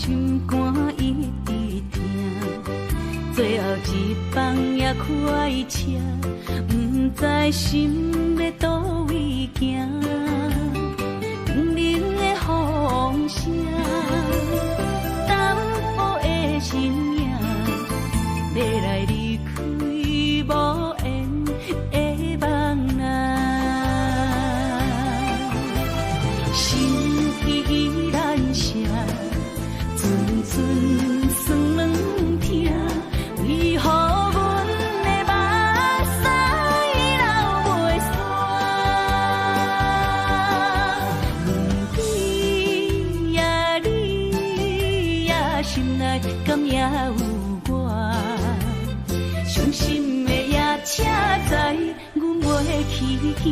心肝一直疼，最後一班也快車，毋知心欲佗位行。叮鈴的風聲，淡薄的身影，欲來離開無緣的夢啊。心依難捨，陣陣酸軟疼，為何阮的目屎流袂煞？問你呀你呀，心內敢猶有我？傷心的夜車載，阮袂去行。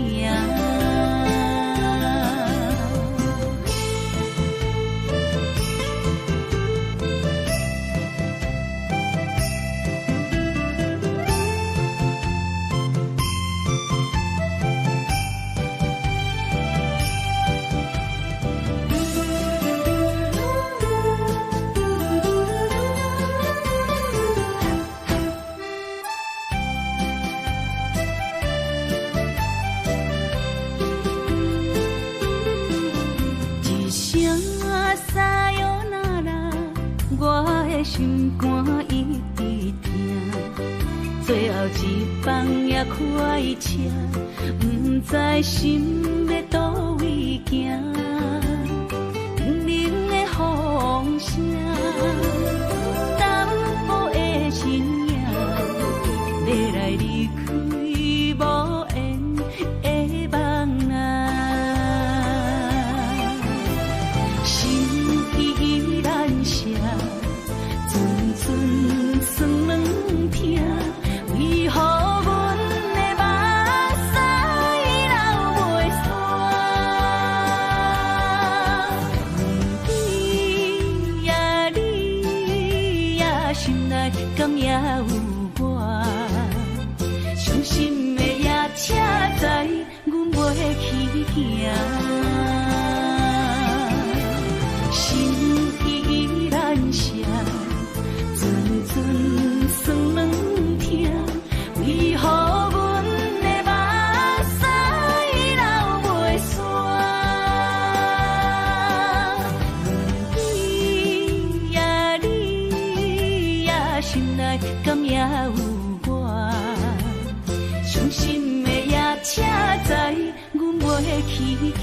一聲さよなら，我的心肝一直疼。最後一班也快車，毋知心欲佗位行。叮鈴的風聲，淡薄的身影，欲來離開無緣的夢啊。心依難捨，陣陣酸軟疼，為何阮的目屎流袂煞？問你呀你呀，心內敢猶有我？傷心的夜車載，阮袂去行。心依難捨，陣陣酸軟疼，為何阮的目屎流袂煞？問你呀你呀，心內敢猶有我？傷心的夜車載，阮袂去行。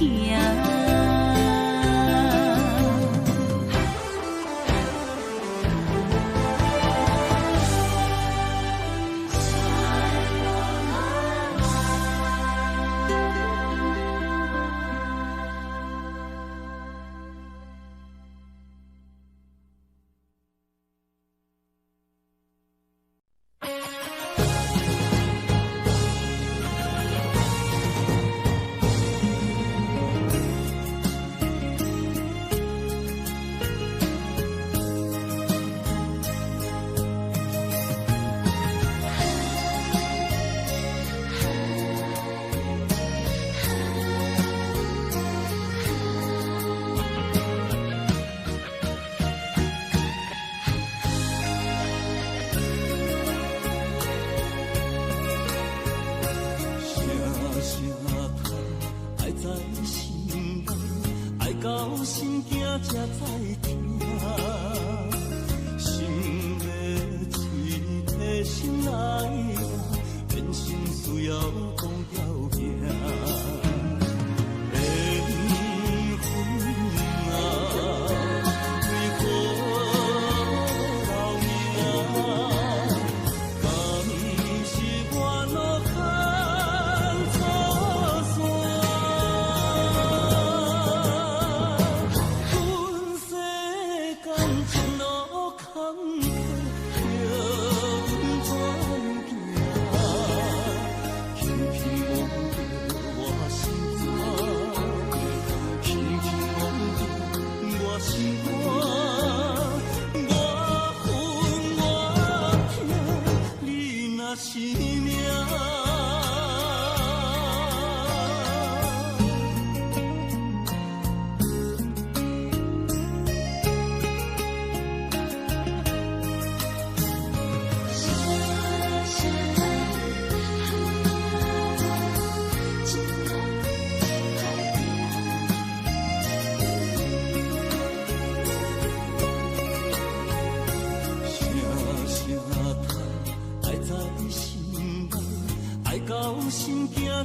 聲聲叹，愛在心內，愛到心驚才知疼。心欲喙提心內，人生需要講條件。緣分啊，為何留名？敢是我路牽錯線？阮世間情路坎坷，叫阮怎行？轻轻摸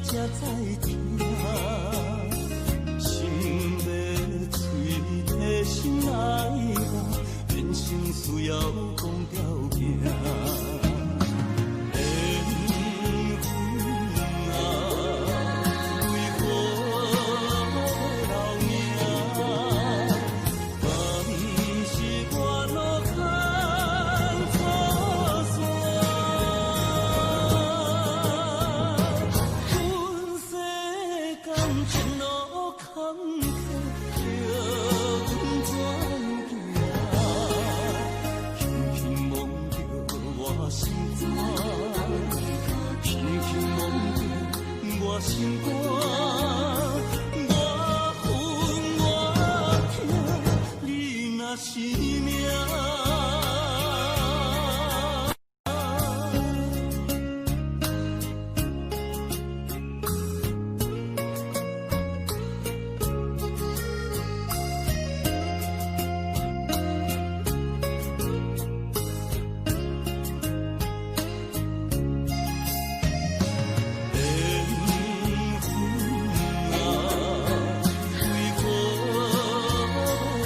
才知疼。心欲喙提心爱我，人生需要讲条件。缘分啊，为何留名？敢是我路牵错线？阮世间情路坎坷，叫阮怎行？轻轻摸著我心肝，轻轻摸著我心肝，我恨我疼，你若是命。缘分啊，为何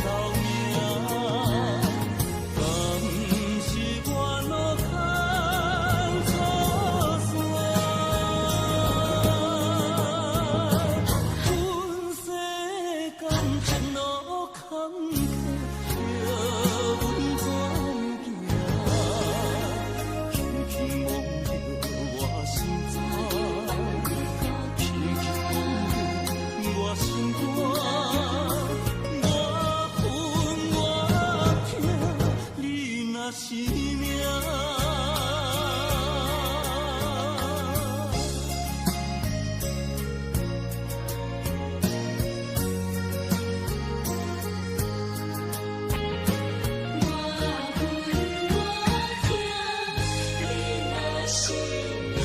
留名？敢是我路牵错线？阮世间情路坎坷，叫阮怎行？轻轻摸著我心肝，轻轻摸著我心肝，我恨我疼，你若是命。我恨我疼，你若是命。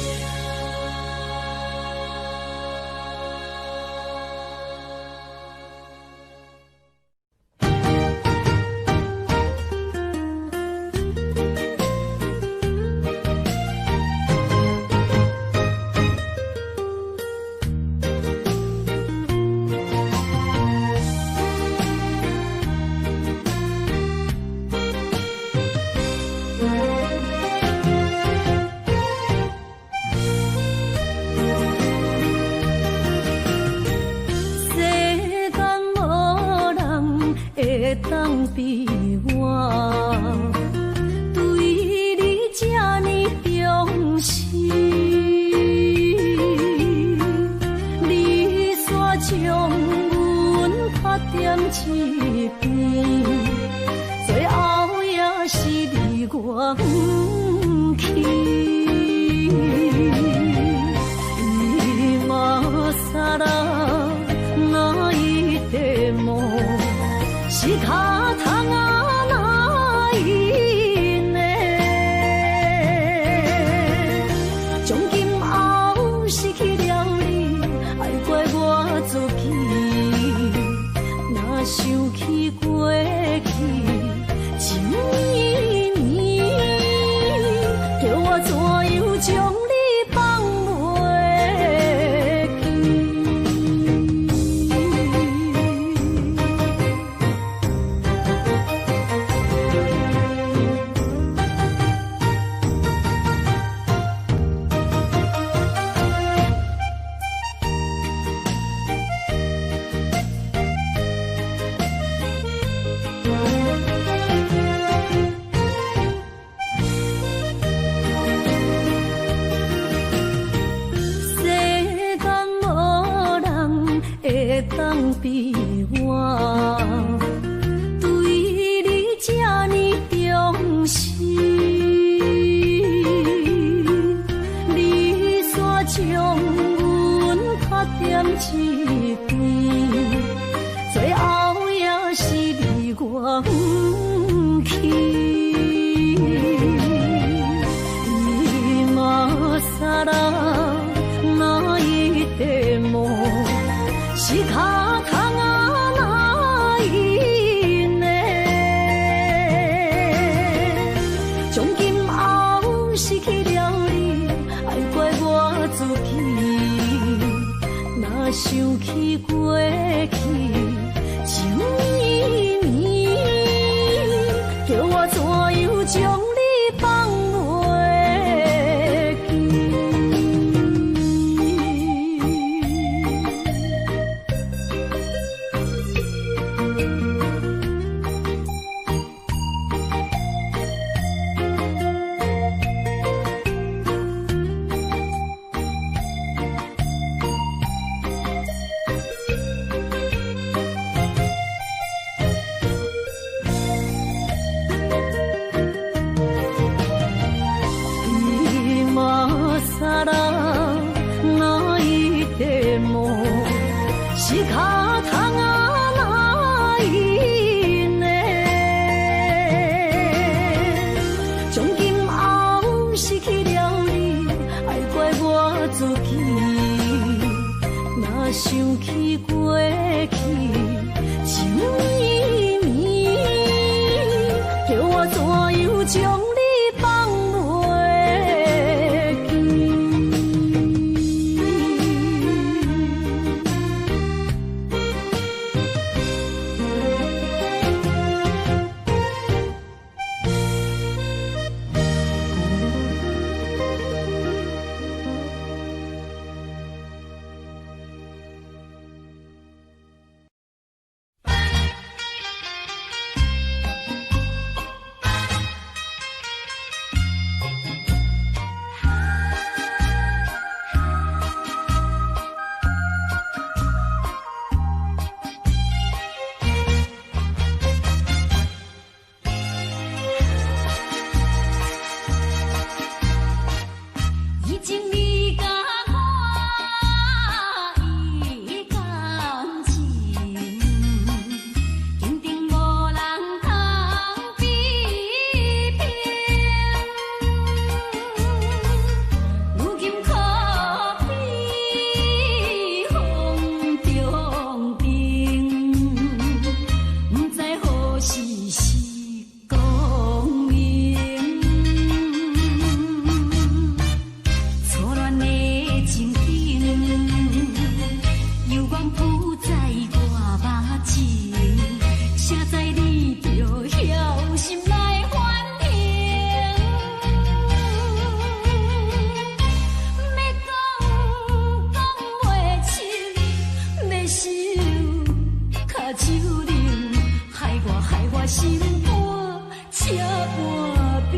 世间无人会当比我，对你这呢重视。你煞将阮拍踮一边，最后也是离我远去。今更泣いても仕方がないね。從今後失去了你，愛怪我自己。若想起過去情綿綿，叫我怎樣將你放袂記？世間無人會當比我，對你這呢重視。你煞將阮拍踮一邊，最後也是離我遠去。今更泣いても仕方がないね。從今後失去了你，愛怪我自己。想起過去情綿綿，叫我怎樣將你放袂記？今さら泣いても仕方がないね。從今後失去了你，愛怪我自己。若想起過去情綿綿，叫我怎樣將你放袂記？以前你佮我伊感情，肯定無人通比拼。如今可比風中燈，不知何時是光明。初戀的情景，猶原浮在我目前，誰知你著枵心來反省。欲講講袂清，欲收跤手冷，害我心肝赤半冰。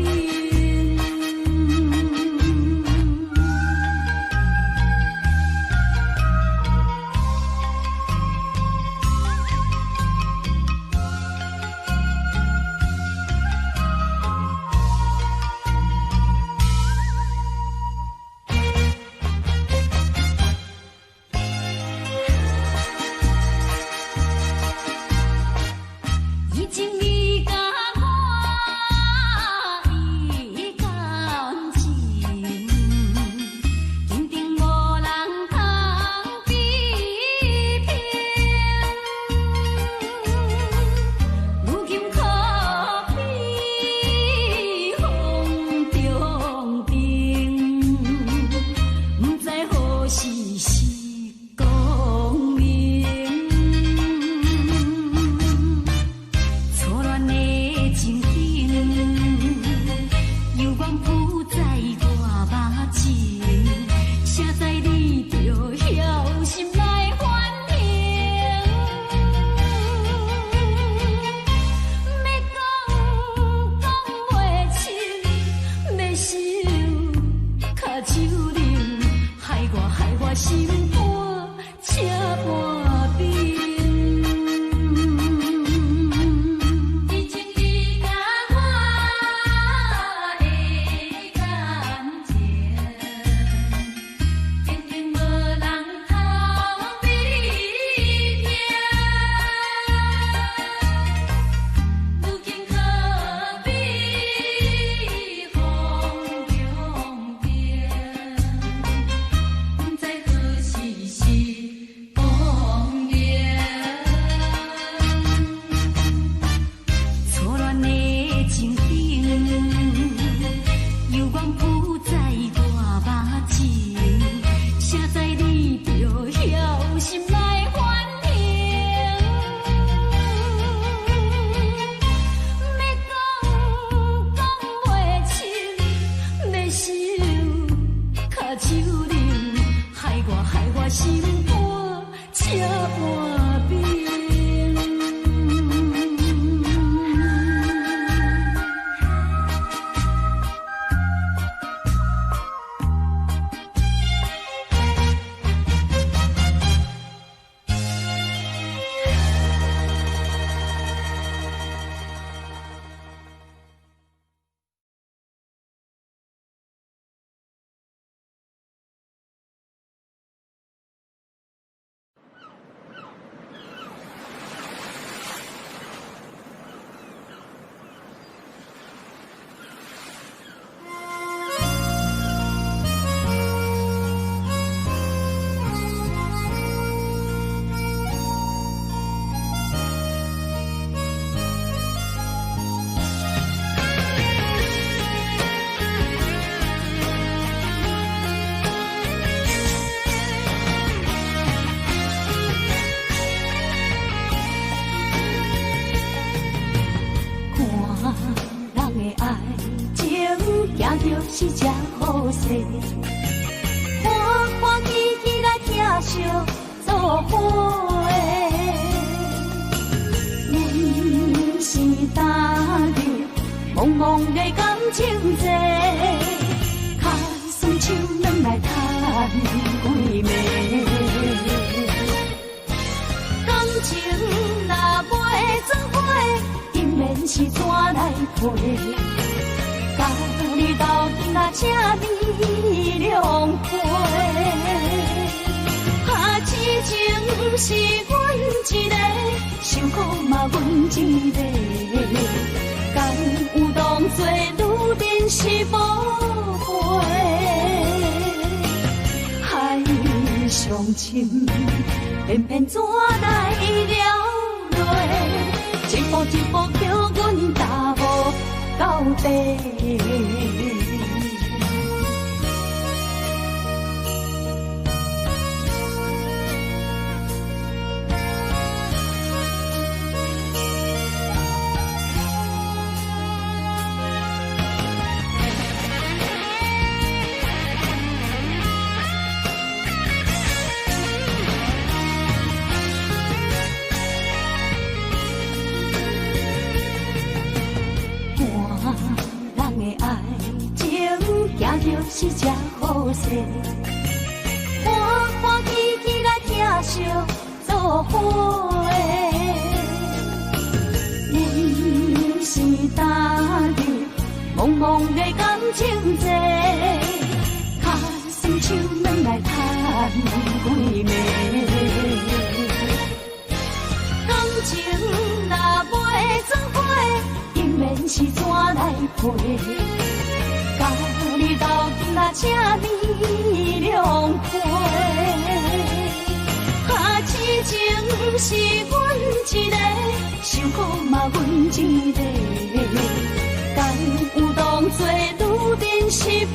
茫茫的感情債，跤酸手軟來趁幾暝。感情若袂做伙，姻緣是怎來配？共你鬥陣啊，這呢兩回。啊，痴情是阮一个，受苦嘛阮一个。敢有當作女人是寶貝？海上深，偏偏怎來了淚？一步一步叫阮踏無到底。是这好势，欢欢喜喜来疼惜做伙。阮是踏入茫茫的感情債，跤酸手軟來趁幾暝。感情若袂做伙，姻緣是怎來配？共你鬥陣啊，這呢兩回。啊，痴情是阮一個，受苦嘛阮一個。敢有當作女人是寶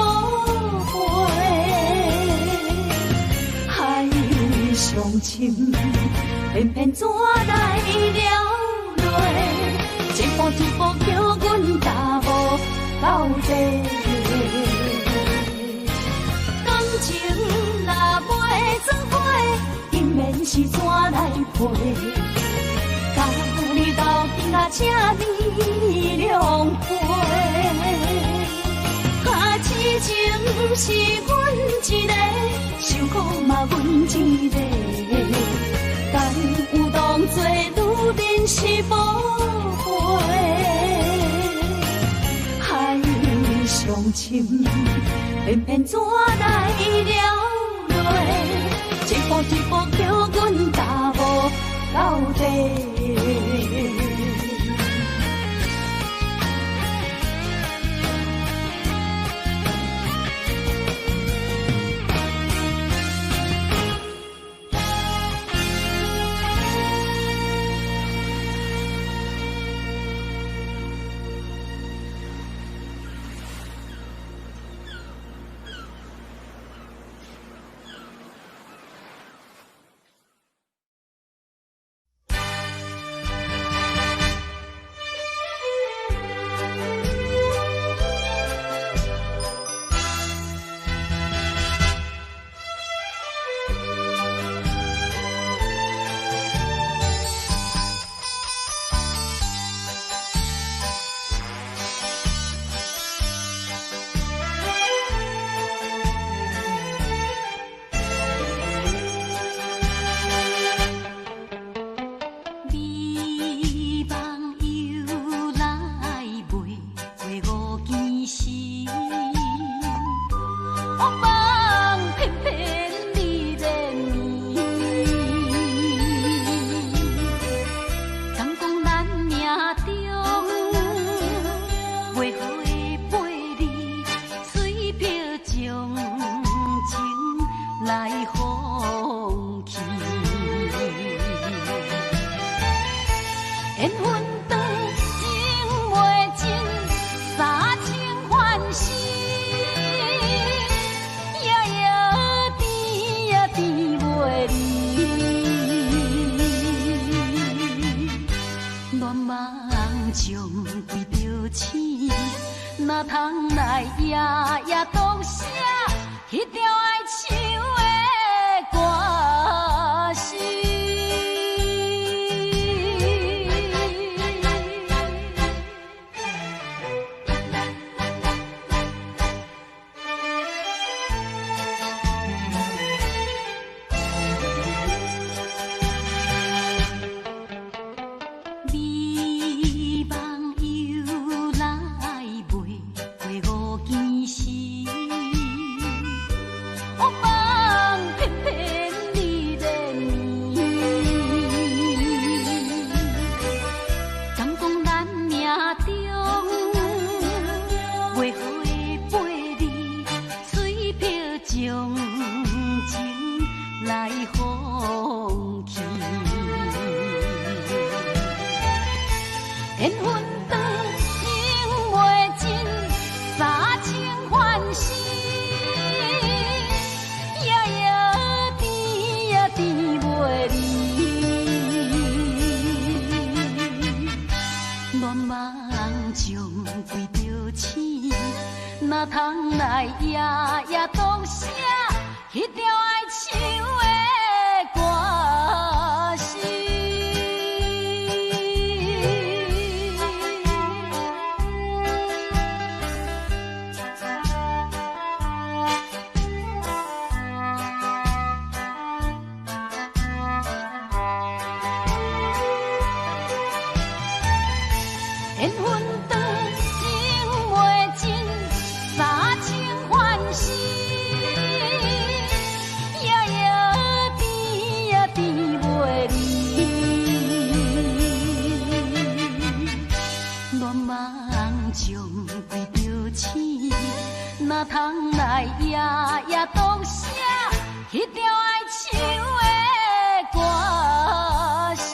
貝？海上深，偏偏怎來了淚？一步一步叫阮踏無到底。感情若袂做伙，姻緣是怎來配？共你鬥陣啊，這呢兩回。啊，痴情是阮一個，受苦嘛阮一個。敢有當作女人是寶貝？海上深，偏偏怎來了淚？一步一步叫阮踏無到底。 歌声。哪通來夜夜當寫彼條愛唱的歌詞？緣分長，情袂盡，三情還是夜夜甜呀甜袂離。願望將規著醒，哪通來夜夜當寫彼條愛唱的歌詞？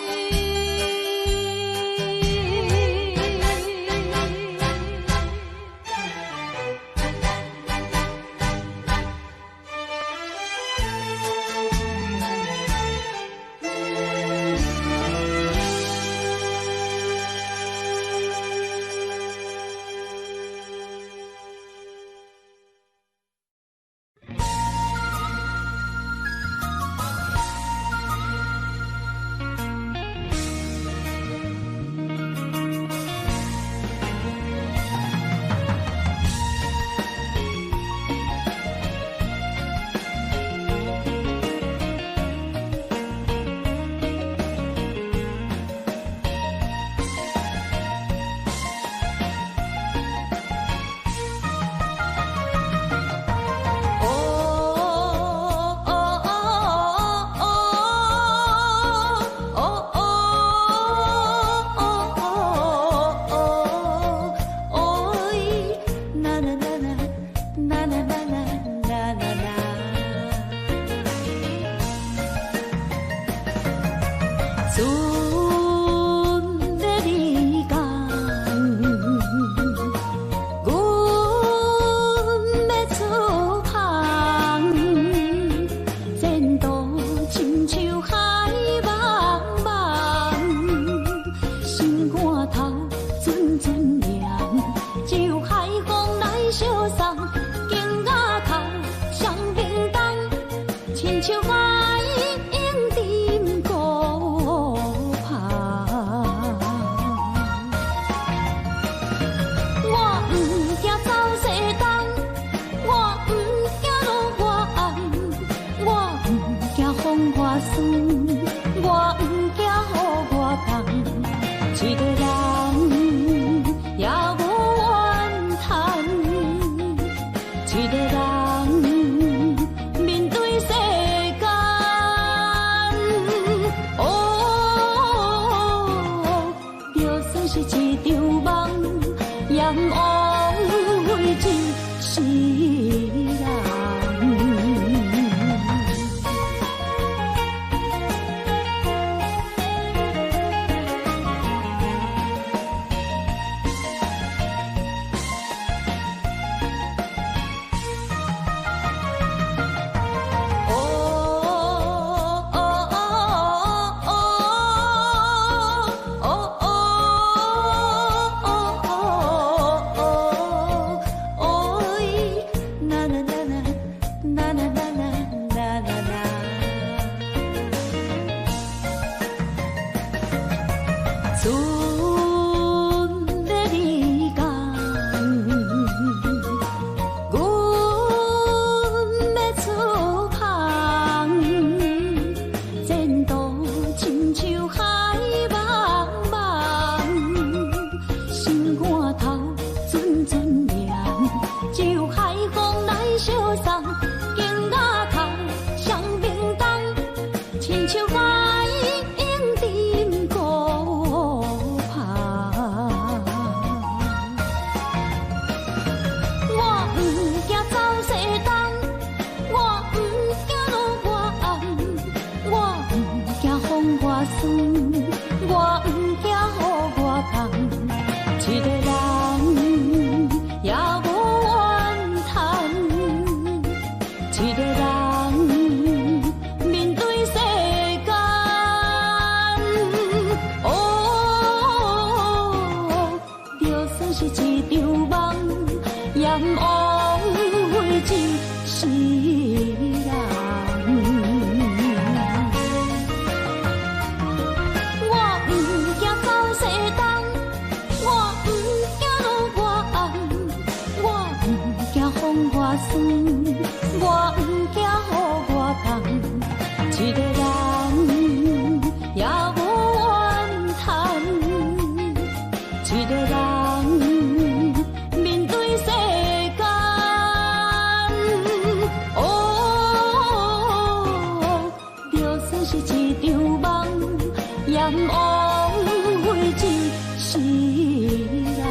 是一場夢，閻王。世人。我毋驚走西東，我毋驚落外暗，我毋驚風外酸，我毋驚雨外凍，一个人也無怨嘆，一个人面對世間。哦，就算是一場夢，也毋枉費一世人。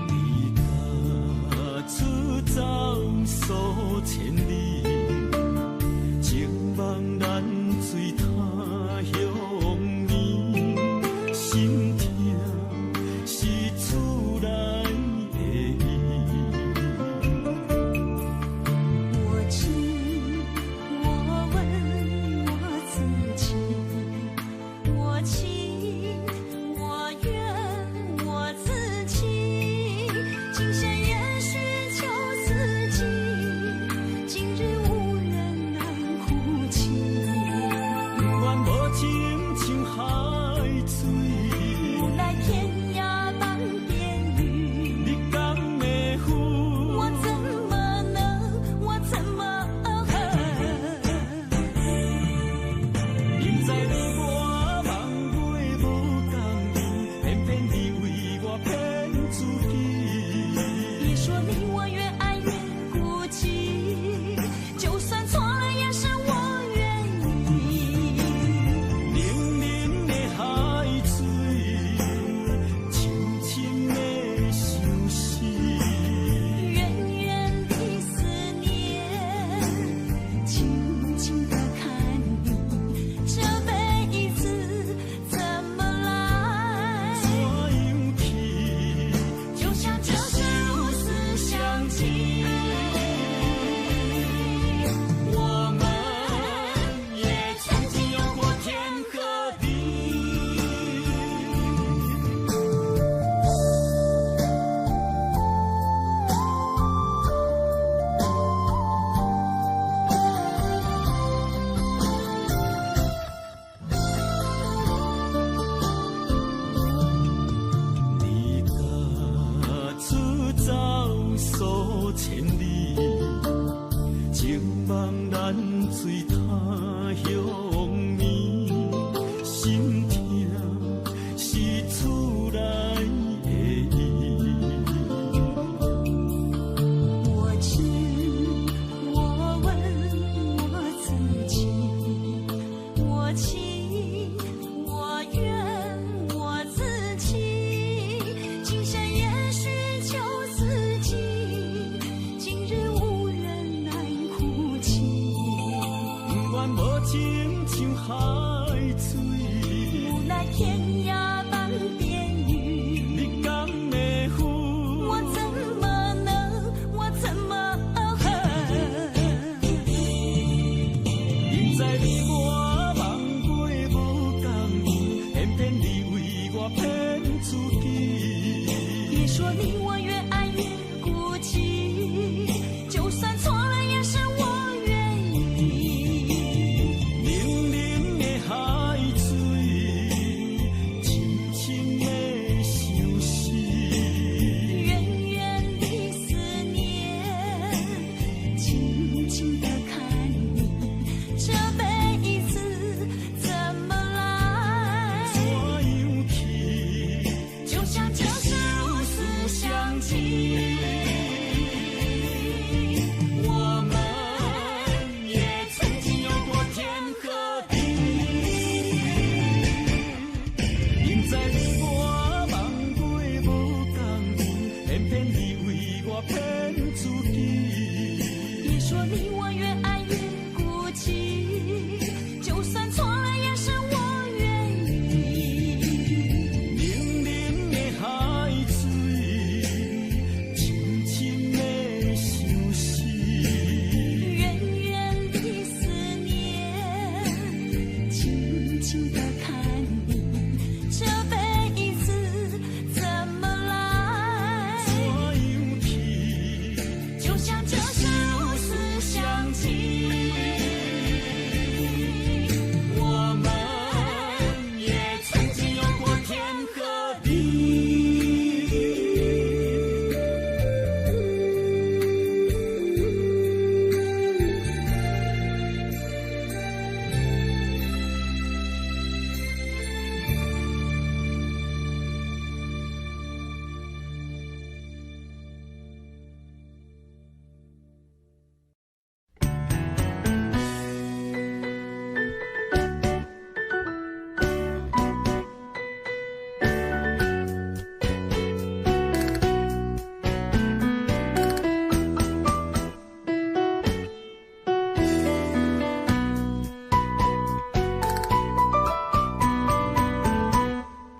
你若出走数千里，情梦难随他乡暝，心痛是厝内的伊。我情我問我自己，我情我願我自己，今生也許求四季，今日無緣難哭泣。願無情像海水，無奈天涯當邊雨，你敢會負？我怎麼能，我怎麼恨？明知你我夢尾無仝面，偏偏你為我騙自己。別說你我越愛越孤寂，就算錯了也是我願意。冷冷的海水，深深的相思。遠遠的思念，靜靜的看你，這輩子怎麼來？怎樣去？就像這是如此相記。我們也曾經有過天和地。你若出走數千里，情夢難隨他鄉暝，心痛是厝內的伊。我情我問我自己，我情我願我自己，今生也許求四季，今日無緣難哭泣。願無情像海水，無奈天涯當邊雨，你敢會負？我怎麼能，我怎麼恨？明知你我夢尾無仝面，偏偏你為我騙自己。別說你我越愛越孤寂，就算錯了也是我願意。冷冷的海水，深深的相思。遠遠的思念，靜靜的看你，這輩子起。我們也曾經有過天和地，明知你我夢過無仝，偏偏你為我騙自己。別說你我越愛越孤寂，就算錯了也是我願意。冷冷的海水，深深的相思。遠遠的思念，輕輕的看你，這輩子怎麼來？怎樣去？就像這是如此想起。我們也曾經有過天和地。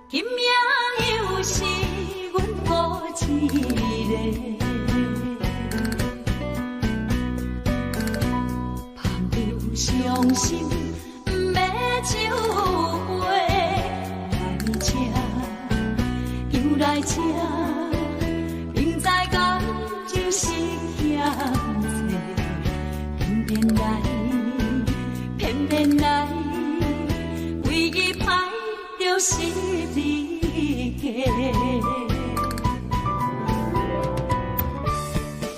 今夜又是阮孤一个，捧著傷心欲酒杯，來這，又來這，明知感情是欠債，偏偏來，偏偏來，為伊歹著十字架。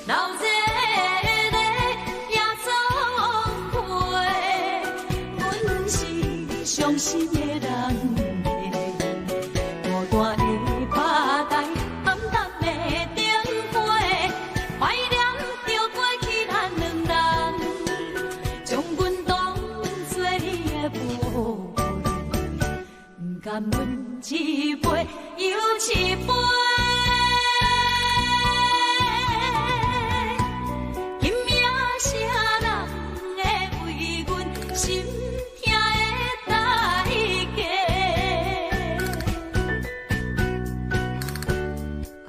留這个夜總會，阮是傷心的人客，孤單的吧台，暗淡的燈火，懷念著過去咱兩人，將阮當作你的寶貝，不甘阮一杯又一杯。今夜啥人會為阮心疼的代價？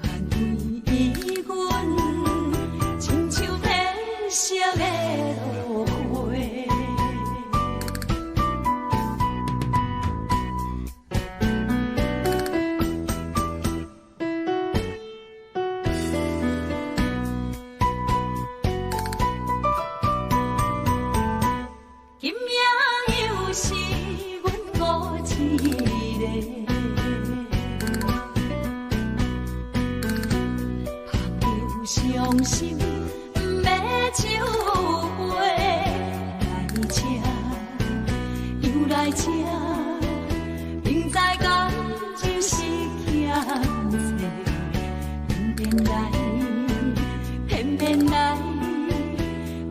安慰阮，親像褪色的落花。今夜又是阮孤一个，捧著傷心欲酒杯，來這，又來這，明知感情是欠債，偏偏來，偏偏來，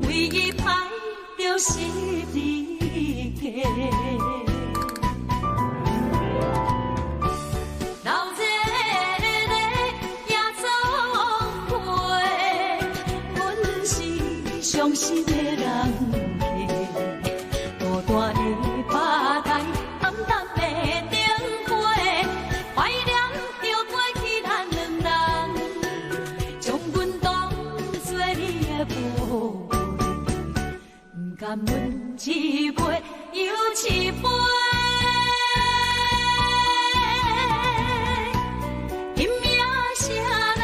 為伊歹著十字架。留這个夜總會，阮是傷心的人客，孤單的吧台，暗淡的燈火，懷念著過去咱兩人，將阮當作你的寶貝，不甘阮一杯又一杯。今夜啥人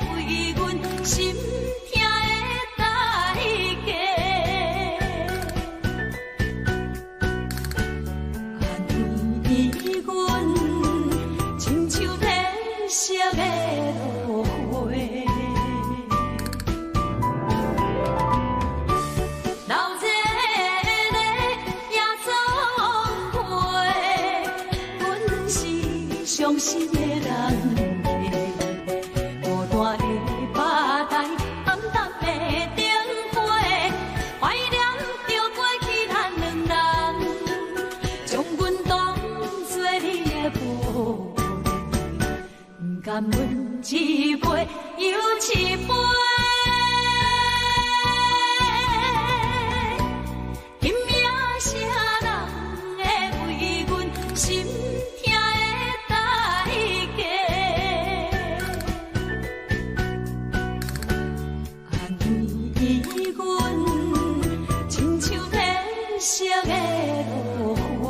會為阮心疼的代價？安慰阮，親像褪色的落花。留這个夜總會，阮是傷心的人客，孤阮一杯又一杯。今夜啥人会为阮心疼的代价？按呢阮亲像天色的落花。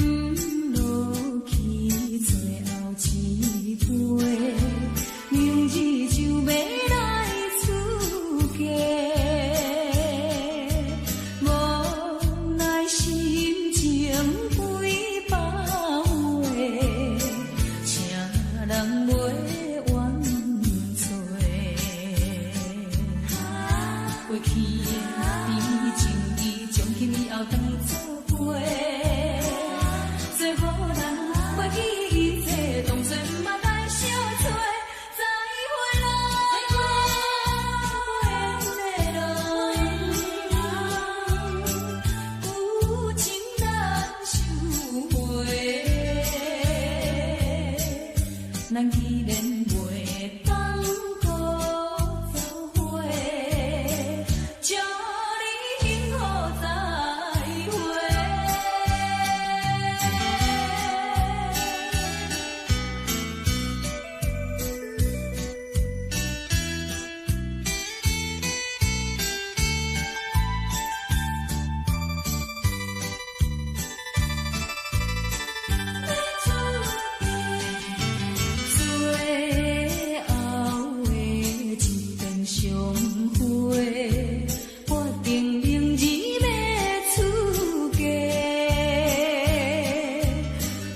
饮落去最后一杯，明日就欲来出嫁，无奈心情几百回，请人袂怨啜。过去的甜情意，从今以后当作陪。做予人过去一切，当作毋捌来相找。再会咯，无缘的人，有情难收回。咱既然袂当阁做伙，祝你幸福再会。最后的一遍相会，决定明日欲出嫁。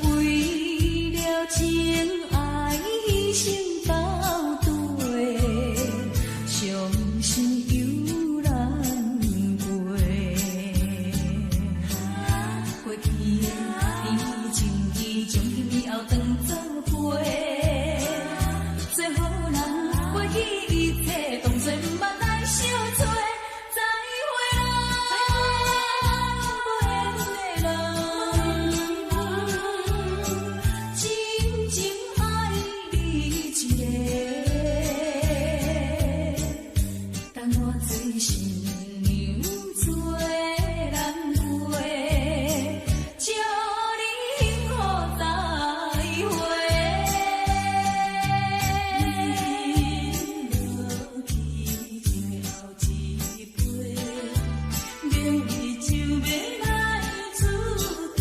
为了情爱牺牲到底，伤心又难过。过去的甜情意，从今以后当作陪。做予人过去一切，当作毋捌来相找。再会咯，无缘的人，真情爱你一个，等我做新娘做难过，祝你幸福再会。饮落去最后一杯，明日就欲来出嫁。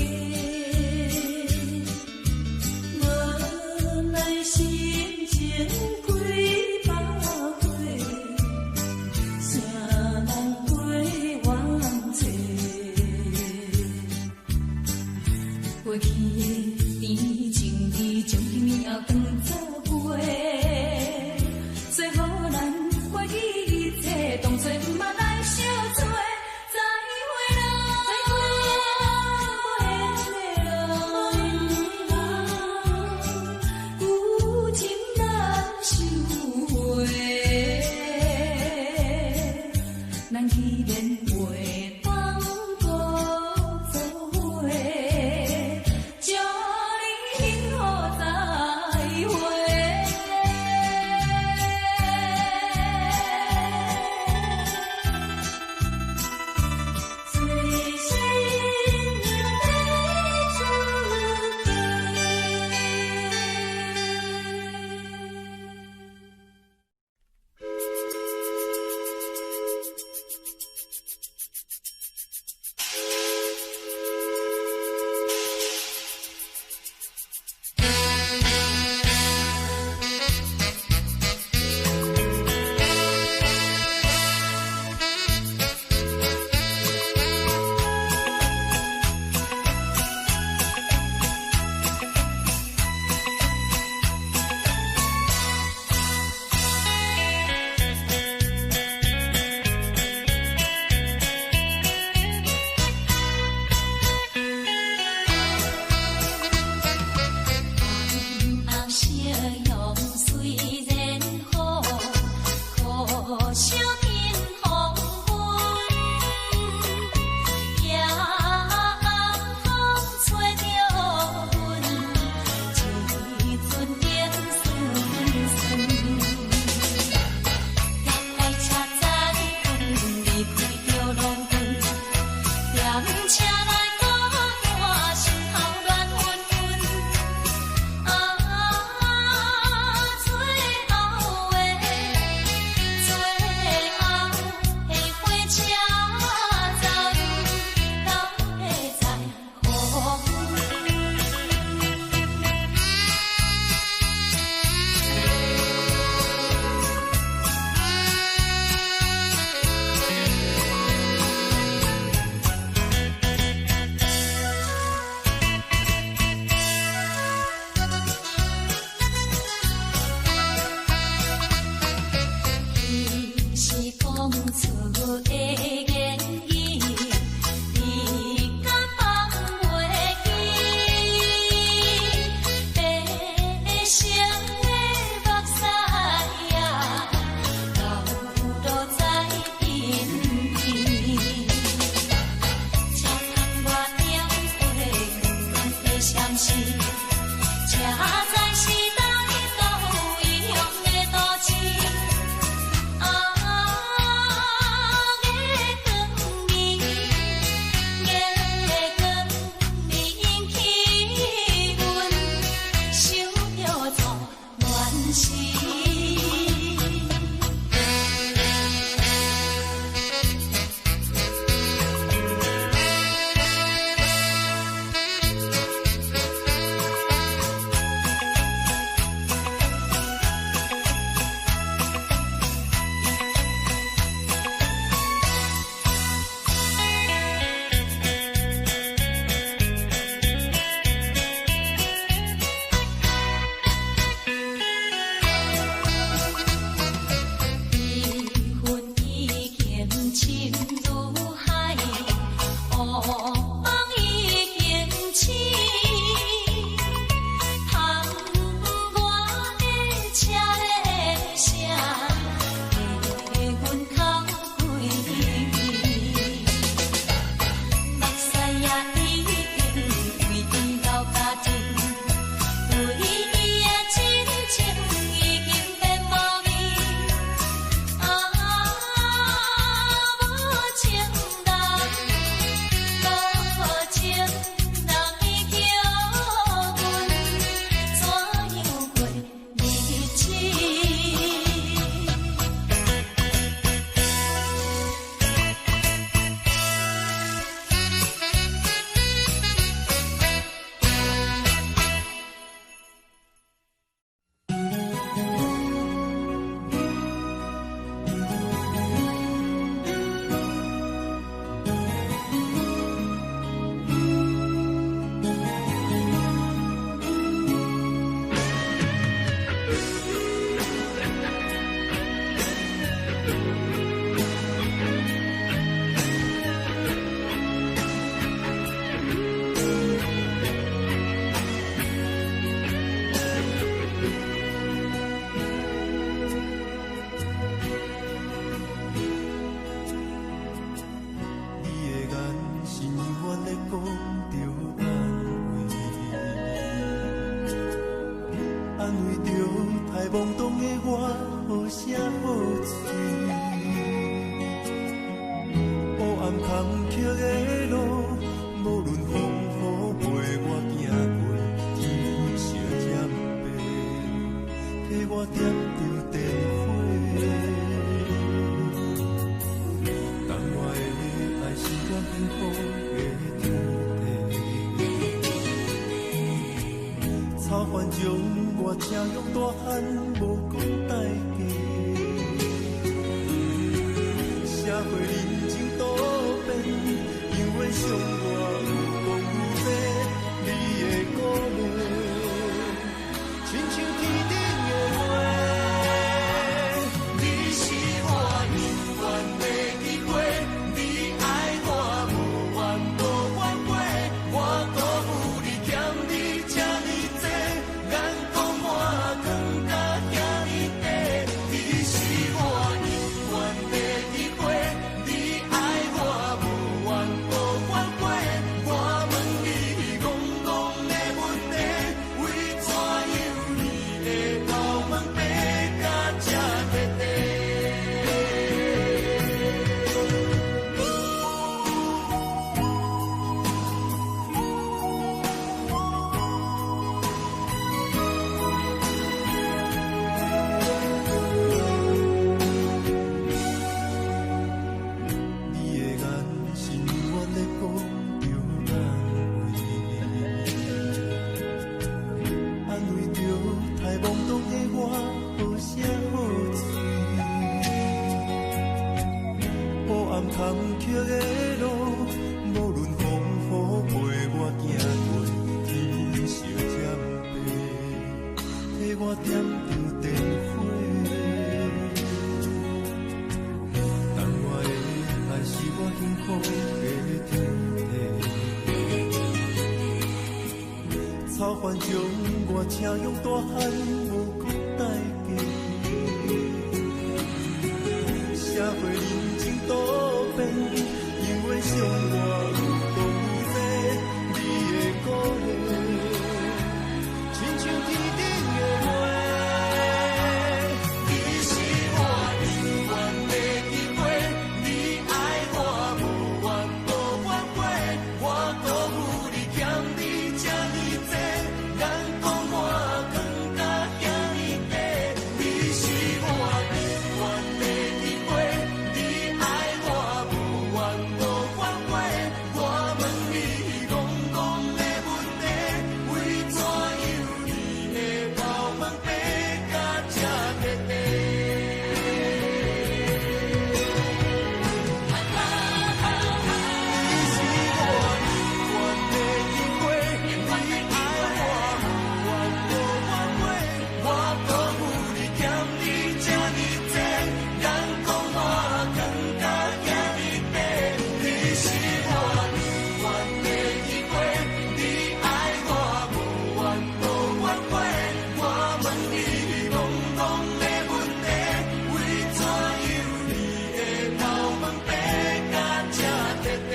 无奈心情几百回，谁人陪怨啜？过去的甜情意，从今以后当作陪。做予咱过去一切，当作毋捌来相找。再会咯，无缘的人，有情难收回。咱既然袂当阁做伙，祝車內孤單，心頭亂紛紛。啊，最後的，最後的火車站，敢會再予阮？彼是講出的言語，你敢放袂記？白色的目屎啊，流落在身邊。車窗外燈火光光的相思，這才是來到異鄉的都市。啊，月光暝，月光暝引起阮想著做恋時。悲恨已經深如海，烏夢已經醒。窗外的車聲，替阮哭幾暝。目屎也已經為伊流乾淨，對伊的真情已經變無味。啊，無情人，無情人，伊叫阮怎樣過日子？你的眼神永遠咧講著安慰，安慰著太懵懂的我，好聲好喙。黑暗坎坷的路，無論風雨陪我行過，天色渐白，替我點著電火。但我的愛是我幸福的天地。草原上我車用大漢，無講代價。社會人情多變，永遠傷我有講愈濟，你的鼓勵，親像天頂的月。你是我永遠的機會，你愛我無怨無反悔，我辜負你欠你這呢濟，眼光我藏甲遐呢短。你是我永遠的機會，你愛我無怨無反悔，煩將我請養大漢，無閣代價。社會人情多變，永遠傷我有當這你的鼓勵，親像天頂的月。你是我永遠的機會，你愛我無怨無反悔，我辜負你欠你這呢濟，人講我藏甲遐呢低。你是我永遠的機會，你愛我無怨無反悔，我問你戇戇的問題，為怎樣你的頭毛白甲這徹底？你是我永遠的機會，你愛我無怨無反悔，我辜負你欠你這呢濟，人講我藏甲遐呢低。你是我永遠的機會，你愛我無怨無反悔，我問你戇戇的問題，為怎樣你的頭毛白甲這徹底？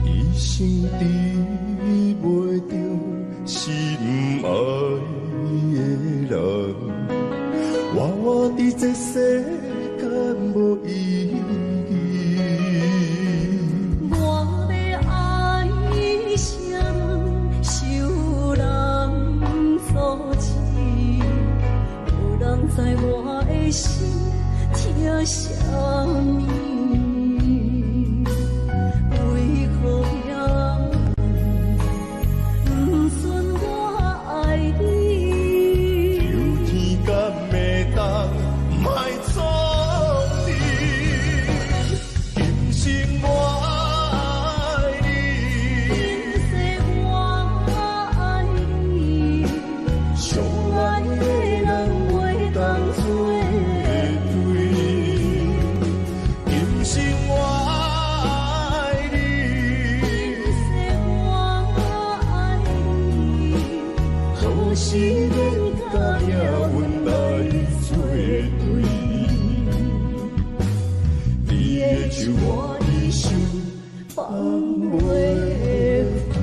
一生治袂著心愛的人，活活佇這世間無意義。我欲愛誰人，受人阻止，無人知我的心疼啥物。為何命運不准我愛你？求天敢會當莫創你，今生我愛你。今世我愛你，相愛的人袂當做對。今生我愛你，今世我愛你，何時免佮命運來做對？你的手我一生放袂開。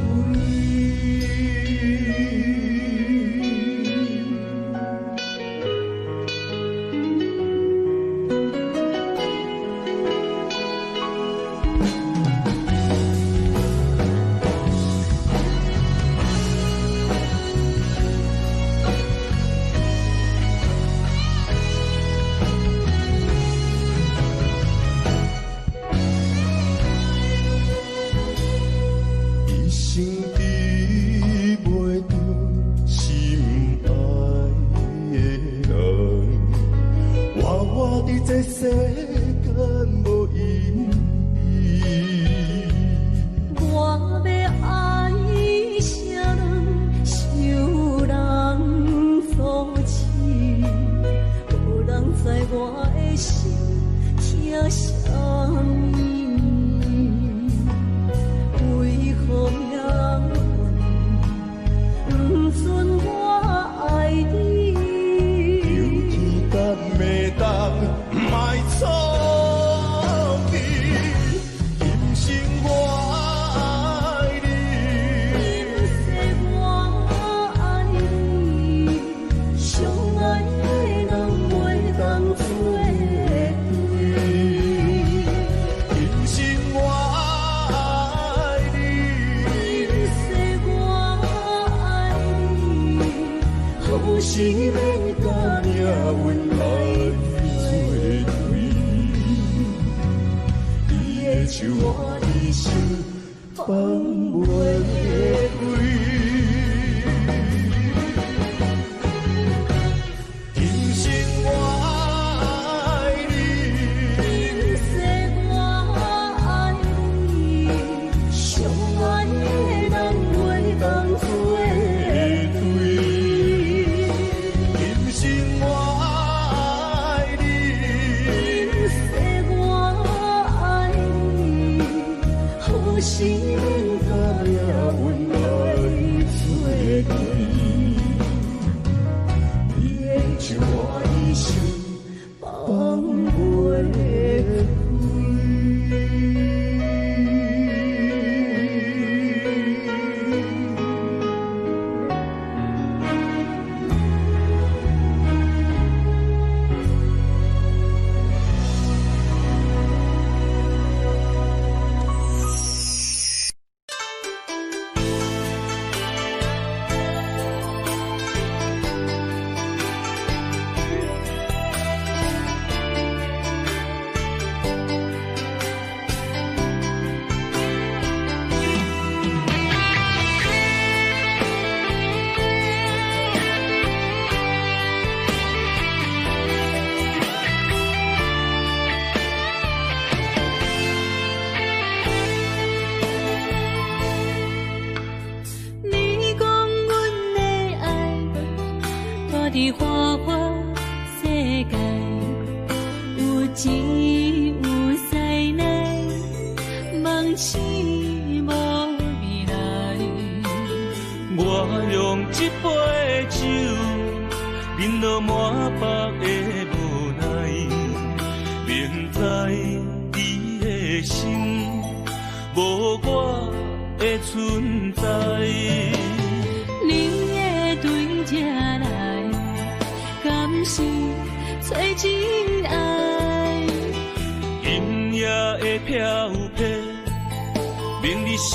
生免佮命運來作對，你的手我一生放袂開。今生我愛你，今世我愛你，相愛的人袂當做對。今生我愛你，今世我愛你，何時免佮命運來作對，你的手我一生放袂開。你講阮的愛，蹛佇花花世界，有錢有勢內，夢醒無未來。我用這杯酒，飲到滿腹的無奈，明知你的心無我的存在。你會對這來，敢是找真愛？今夜的飄泊，明日啥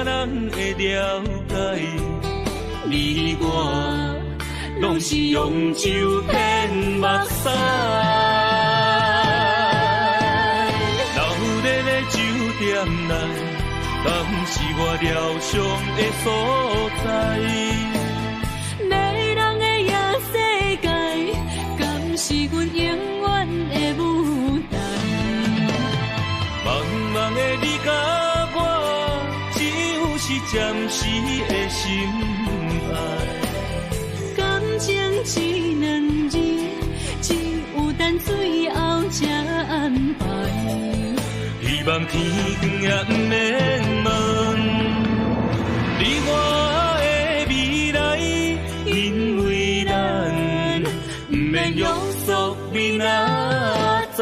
人會了解？你我攏是用酒騙目屎。闹熱的酒店內，敢是我療傷的所在？迷人的夜世界，敢是阮永遠的舞台？茫茫的你佮我，只有是暫時的心愛。感情這兩字，只有等最後才安排。希望天光也毋免問你我的未來，因為咱毋免約束明仔載。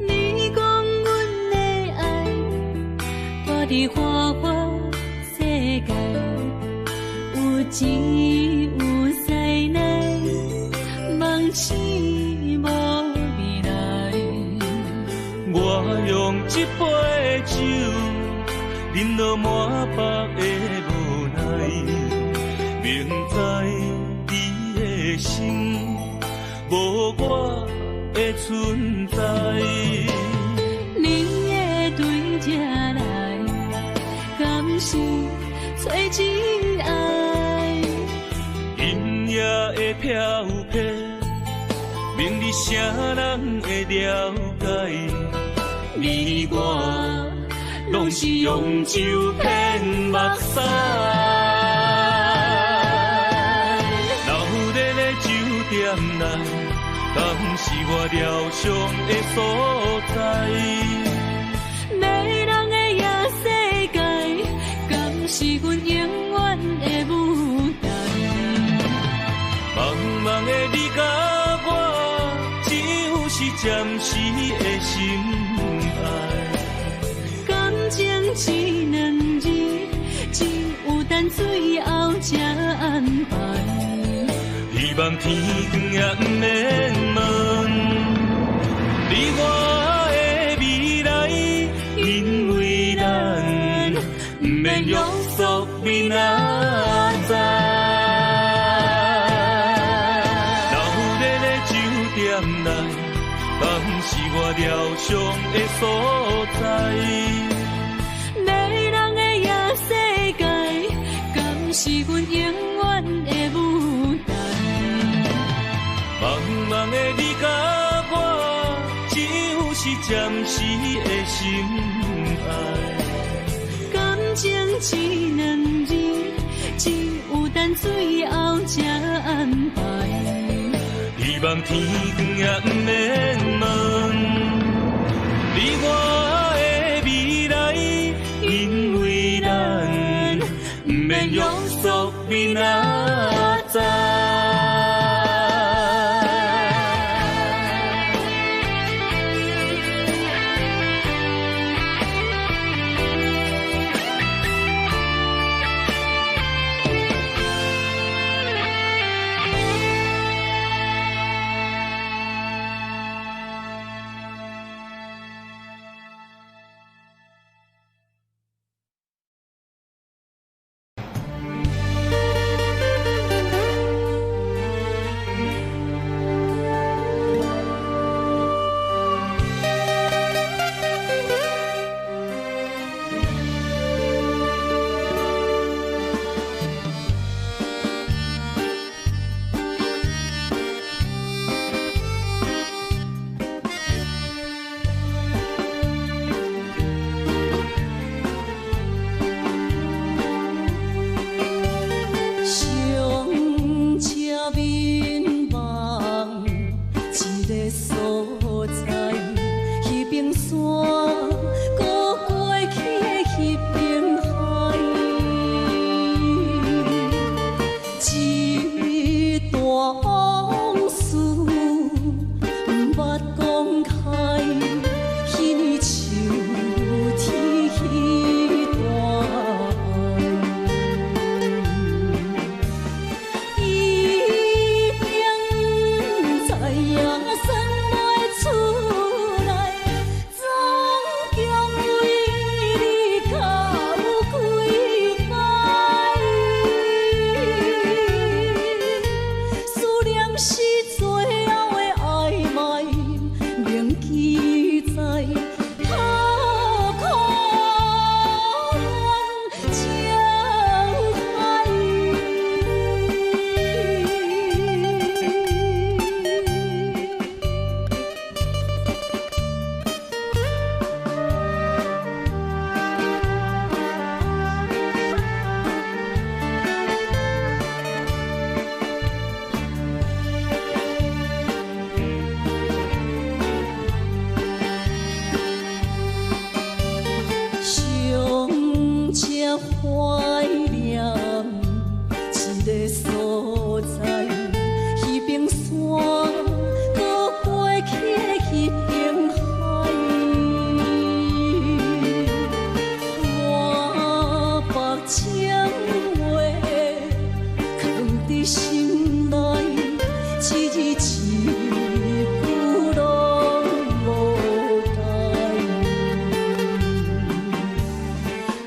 你講阮的愛，蹛佇花花世界，有錢有勢內，夢醒無未來。我用這杯酒，飲到滿腹的無奈，明知你的心無我的存在。你會對這來，敢是找真愛？今夜的飄泊，明日啥人會了解？你我攏是用酒騙目屎。鬧熱的酒店內，敢是我療傷的所在？迷人的夜世界，敢是阮永遠的舞台？茫茫的你佮我，只有是暫時的心愛。感情這兩字，只有等最後才希望天光也毋免问，你我的未来，因为咱毋免约束明仔载。闹热的酒店内，敢是我疗伤的所在？迷人的夜世界，敢是阮永远的舞台？茫茫的你佮我，只有是暂时的心爱。感情这两字，只有等最後才安排。希望天光也毋免問，你我的未來，因為咱毋免約束明仔載。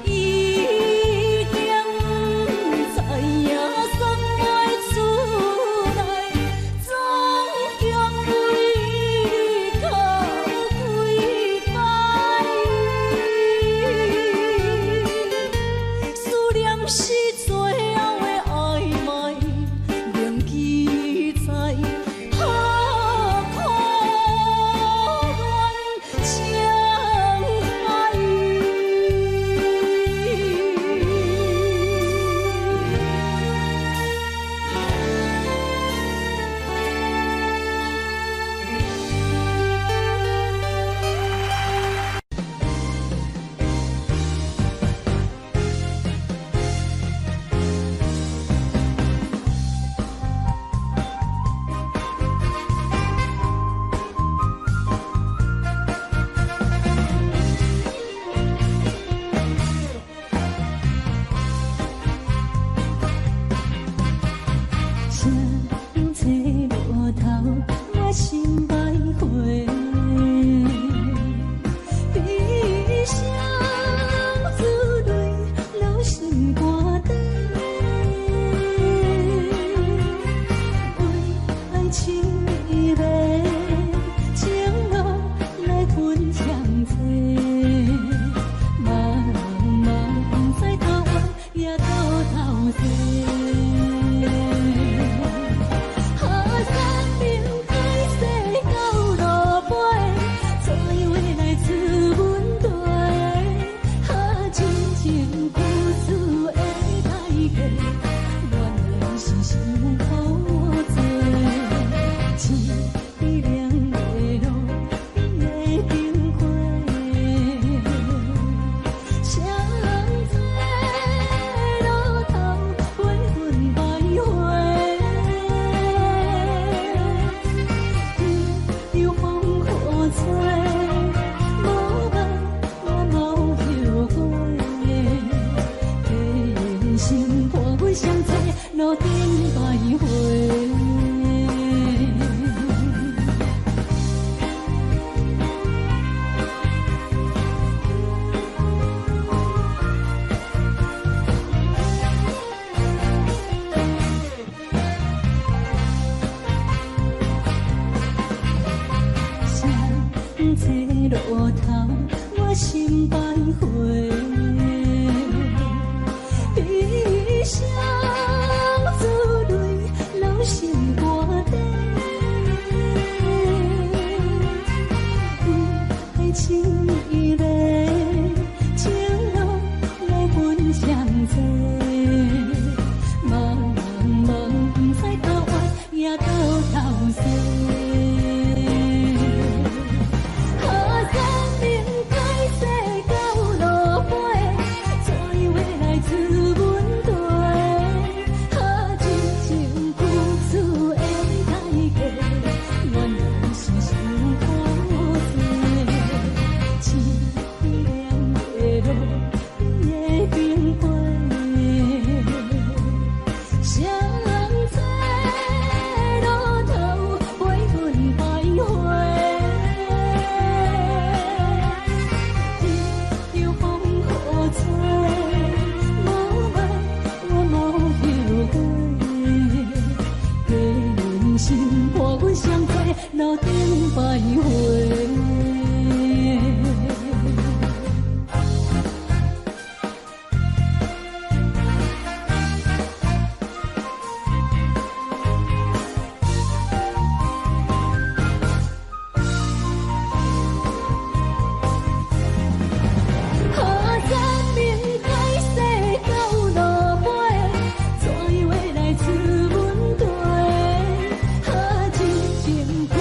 伊路頂徘徊。这路頭，我心徘徊，悲傷珠淚流心肝底，為愛情的情路來分相濟，茫茫不知到遠也到頭西。路頂徘徊。何三明海誓到路尾，怎样会来赐阮地？何真情付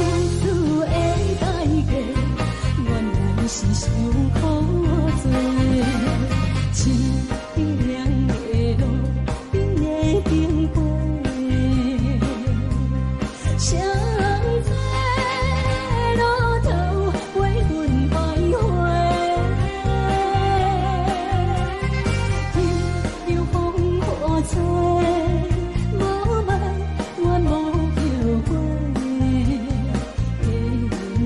出的代价，原来是伤苦济。凄凉的路顶的灯火，谁在路途陪阮徘徊？任由风雨吹，无问我无后悔。人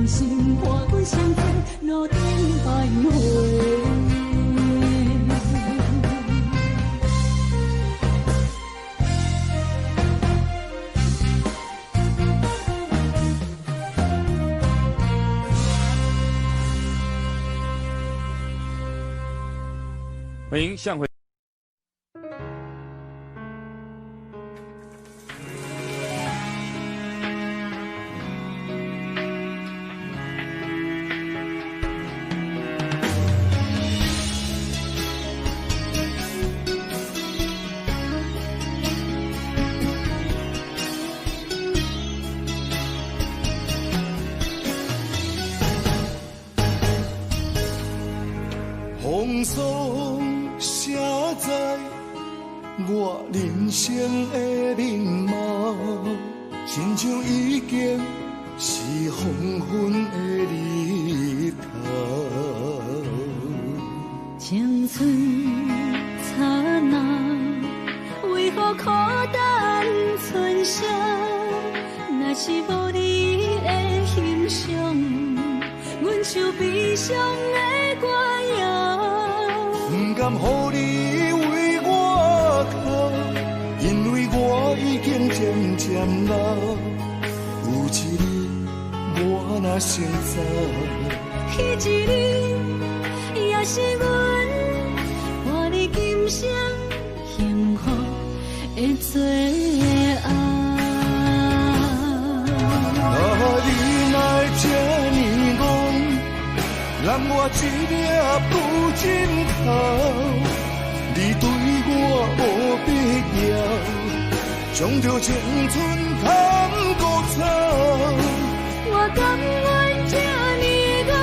生伴阮相做，路顶徘徊。歡迎向回。風霜寫在我人生的面貌，親像已經是黃昏的日頭。青春刹那，為何苦等春宵？若是無你的欣賞，阮像悲傷的歌謠。不甘予你為我哭，因為我已經漸漸老。有一日我若先走，彼一日也是阮伴你今生幸福的最後。啊，你哪會這呢戇？揽我一粒布枕頭，你對我無必要，將著青春坎孤草。我甘願這呢戇，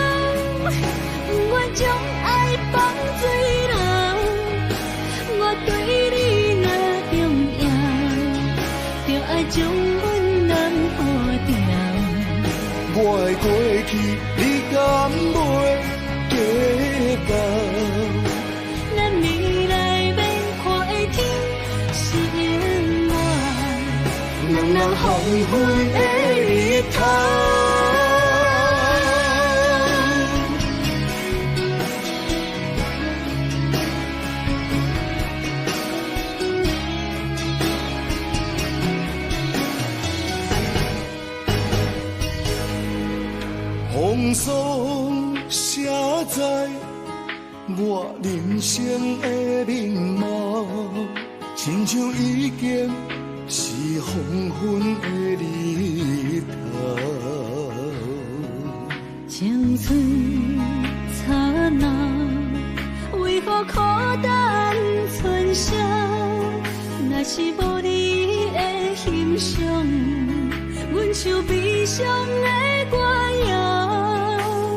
不願將愛放水流。我對你若重要，就愛將阮人好掉。我的過去，你敢袂計較？咱未來欲看的天是永遠。黃昏的日頭。風霜寫在我人生的面貌，親像已經是黃昏的日頭。青春燦爛，為何苦等春宵？若是無你的欣賞，阮像悲傷的歌謠。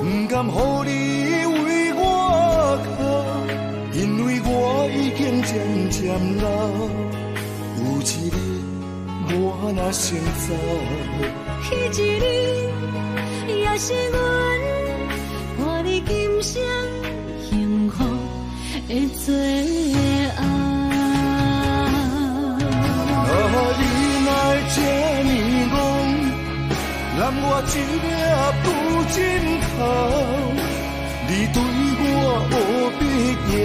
不甘予你為我哭，因為我已經漸漸老。有一日我若先走，彼一日也是阮伴你今生幸福的最後。啊，你若會這呢戇，揽我一粒不枕頭，你對我無必要，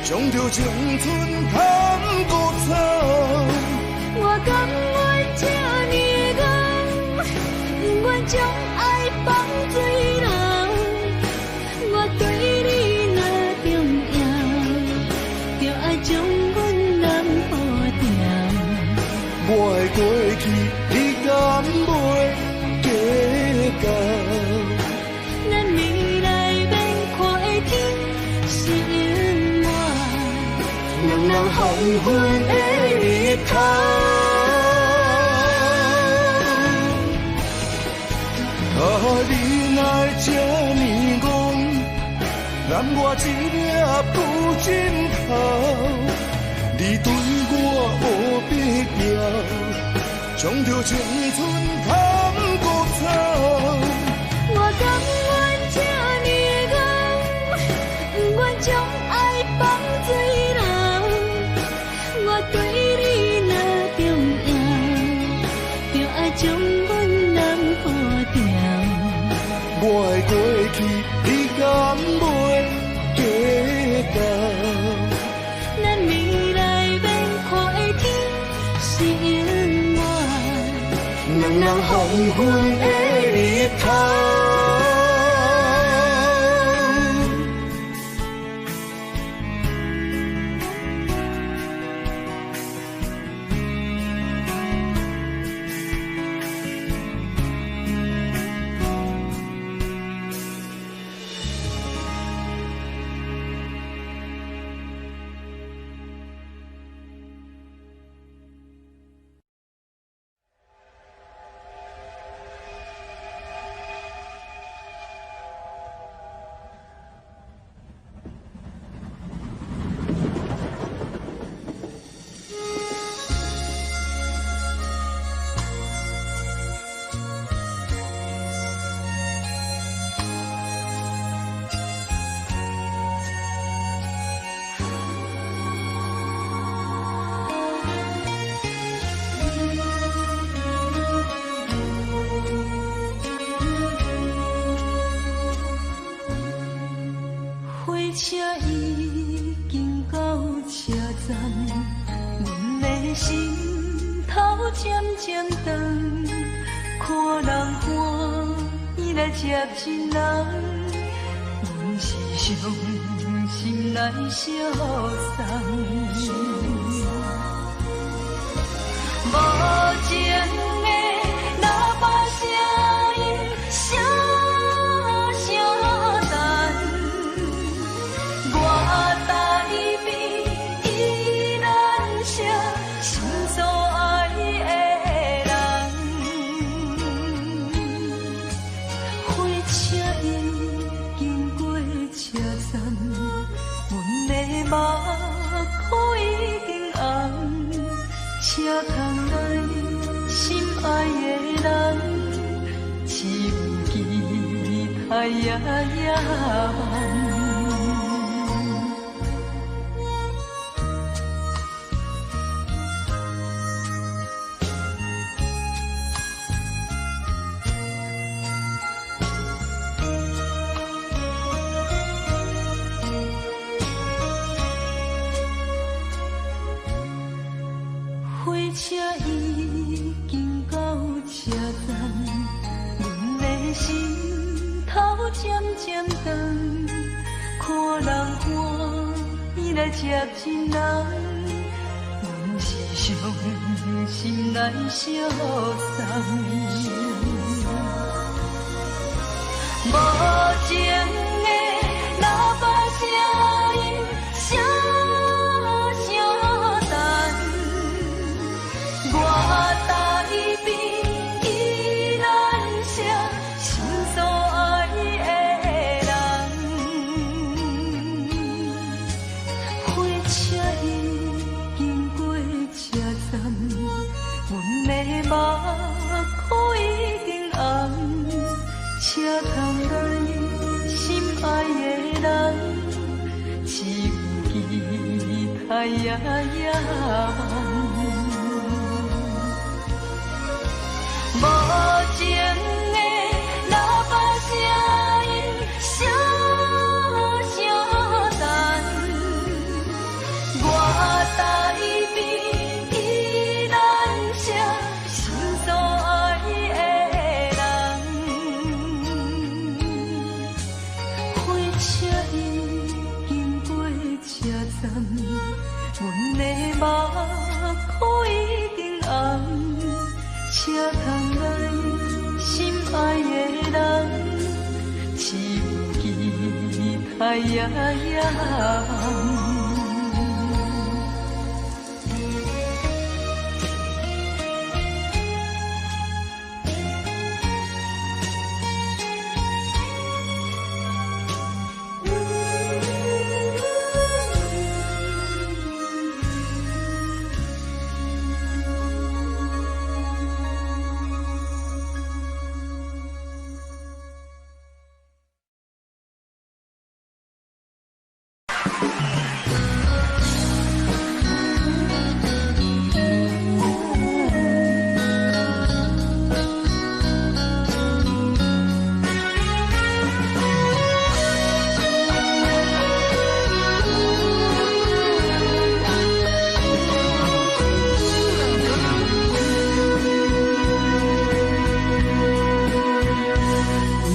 將著青春牵孤走。我甘愿這呢戇，不愿將愛放水流。我對你若重要，就愛將阮攬好牢。我的過去，你敢袂計較？咱未來欲看的天是永遠，兩人黃昏的日頭。啊，你若會這呢戇，攬我一粒不枕頭，你對我無必要，將著青春牵孤走。我甘願這呢戇，不願將愛放水流。我對你若重要，就愛將阮攬好牢。我的過去，你敢袂計較？咱未來欲看的天是永遠，兩人黃昏的日頭。火車已經到車站，阮的心頭漸漸長，看人歡喜來接一人，阮是傷心來相送。無情的喇叭聲音，聲聲等。我台边依然是心所愛的人。火車已經過車站，阮的目眶已經紅，車窗內心愛的人，只有期待夜夜梦。人欢来接亲人，阮是伤心来相送。無情的喇叭聲音，聲聲等，我台邊宜蘭城心所愛的人，火車已經過車站，阮的目眶已經紅。車窗內心愛的人，只有期待也野望。無情的喇叭聲音，聲聲等，我台邊宜蘭城心所愛的人，火車已經過車站，阮的目眶已經紅。車窗內心愛的人，只有期待也野望。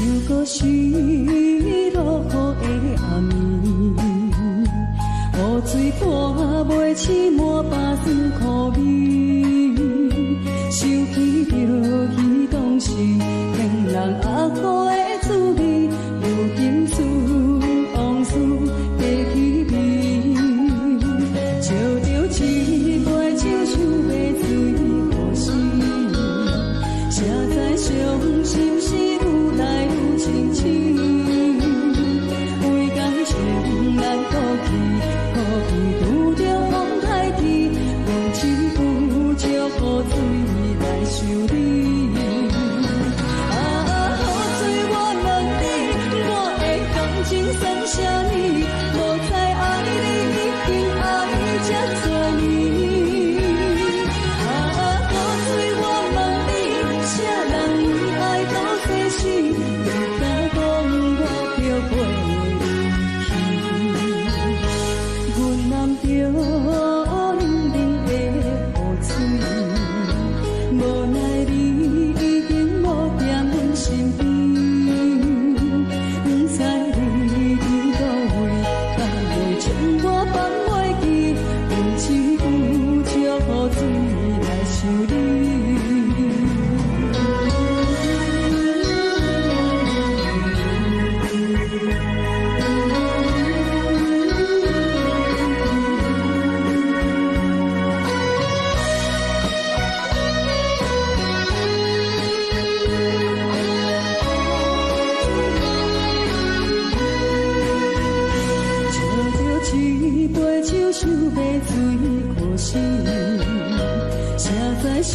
又閣是落雨的暗暝，雨水半袂醒滿腹酸苦味，想起著彼當時天人鴨苦的滋味，如今思往事提起味，照著一杯酒想欲醉可惜，誰知傷心事愈來愈清醒，為感情難過去，苦比拄著風颱天，阮只有借雨水來想你。啊，雨水我問你，我的感情算啥物？無知愛你已經愛這多年。啊，雨水我問你，啥人為愛到世死？你敢講我著陪你去？阮攬著冷冷的雨水，無奈你已經無踮阮身邊，不知你佇佗位，敢會將我放袂記？阮只有借雨水來想你。照著一杯酒，想欲醉可惜，誰知傷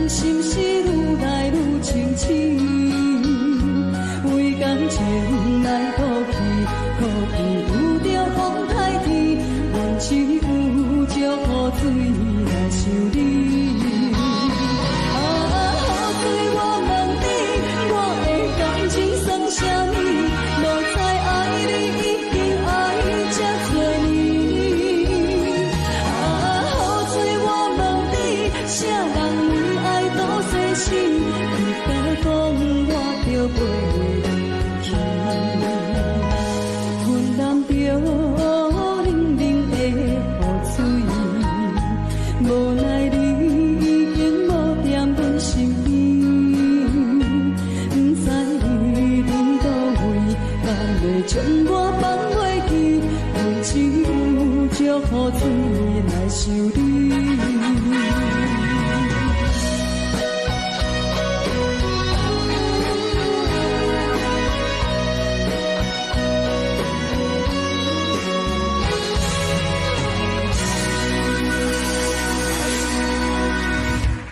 心事愈來愈清醒，為感情難過去，苦比拄著風颱天，阮只有借雨水來想你。啊，雨水我問你，我的感情算啥物？無知愛你已經愛這多年。啊，雨水我問你，啥人為愛到世死？你敢講我只有借苦水來想你。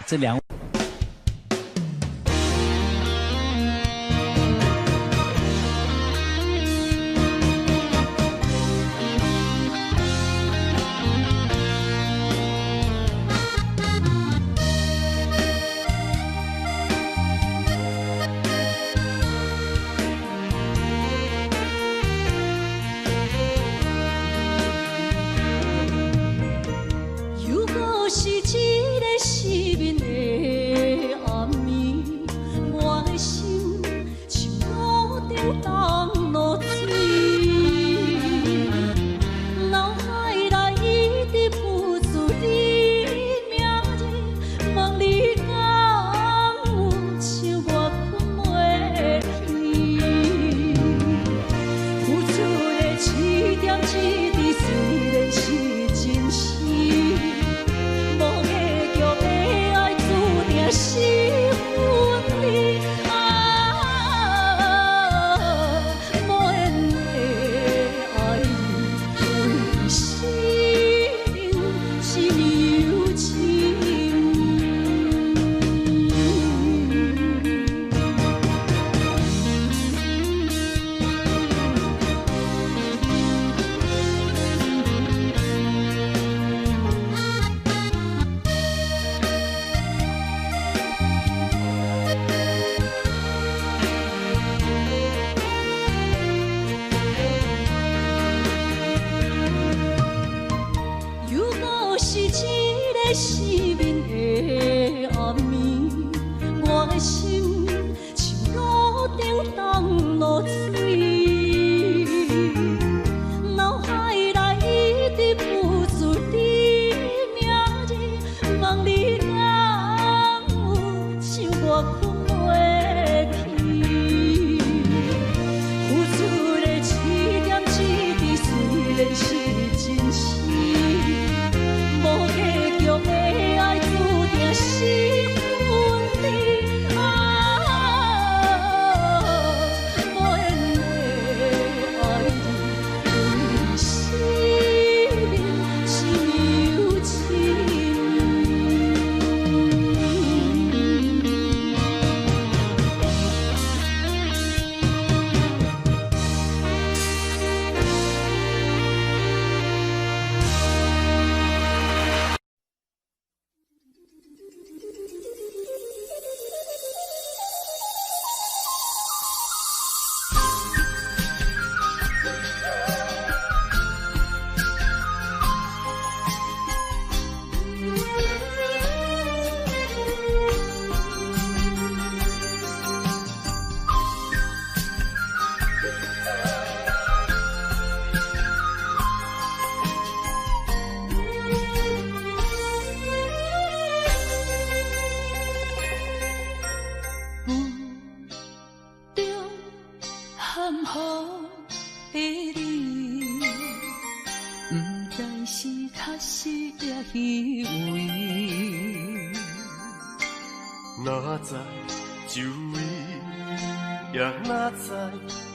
這兩。哪知周围，也哪知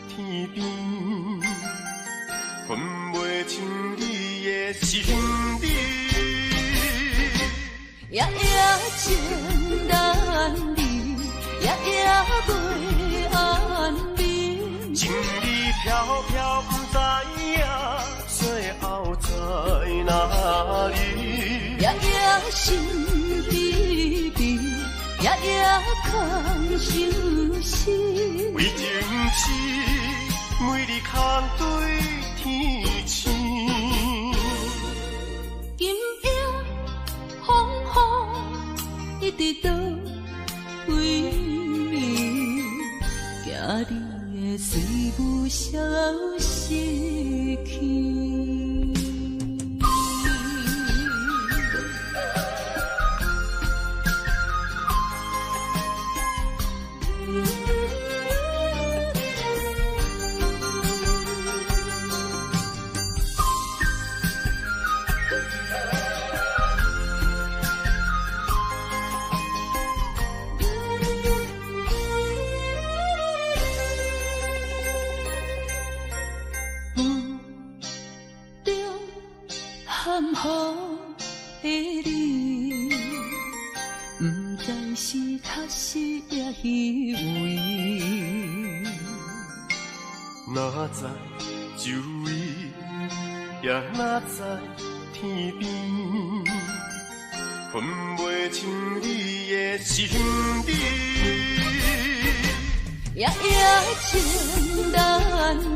天边，分袂清你的身边。夜夜情难离，夜夜袂安眠。情意飘飘不知影，最后在哪里？夜夜心悲悲，夜夜空相思。为情痴，每日空对天星。今夜风雨一直倒位，惊你的水雾消失去。坎坷的你，毋知是确实抑虚伪。哪知周围，也哪知天边，分袂清你的心理。夜夜情难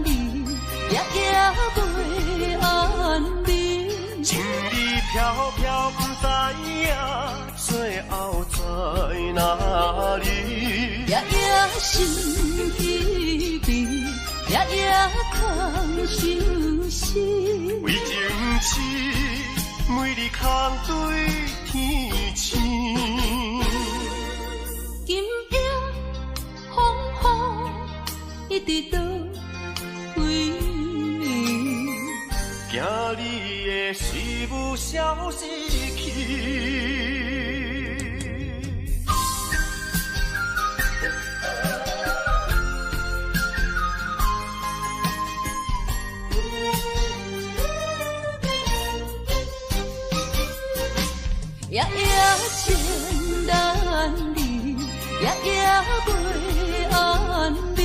离，夜夜袂安眠。情理飘飘不知影，最后在哪里？夜夜心疲惫，夜夜空相思。为情痴，每日空对天星。今夜风雨一直倒位？惊你的思慕消失去。夜夜情难离，夜夜袂安眠。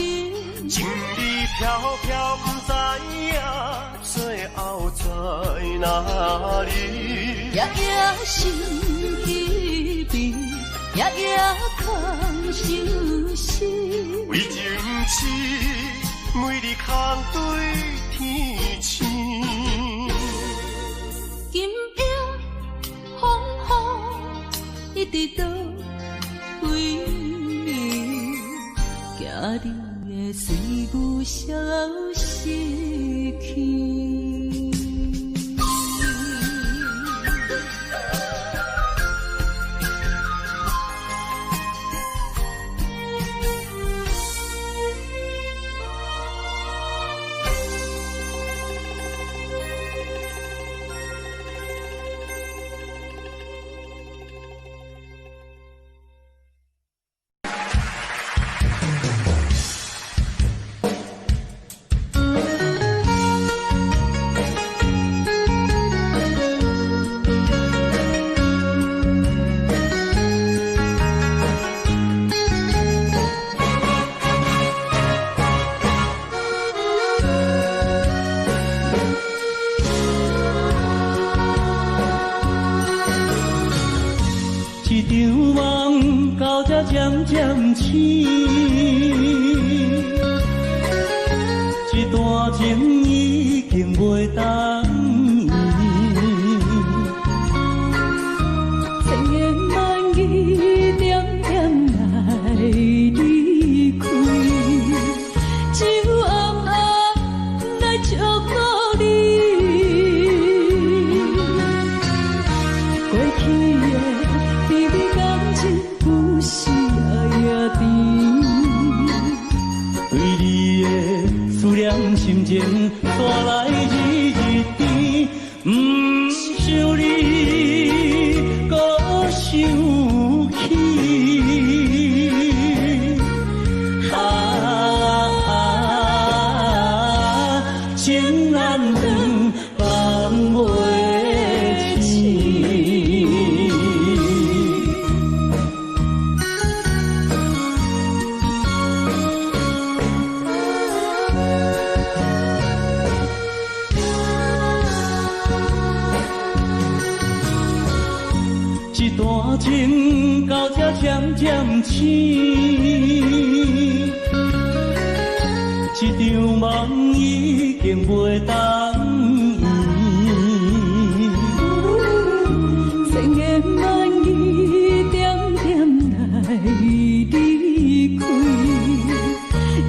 情理飘飘不知影，最后在哪里？夜夜心疲惫，夜夜空相思。为情痴，每日空对天星。今夜风雨一直倒位？惊你的思慕消失去。一场梦到这渐渐醒，这段情已经袂当圆。千言万语点点来离开，只有暗暗来照顾你。过去的甜蜜感情有时也甜。对你的思念心情，煞来日日甜，毋想你，阁想起。啊，情难断，放袂清。一段情到这渐渐醒，这场梦已经袂当圆。千言万语点点来离开，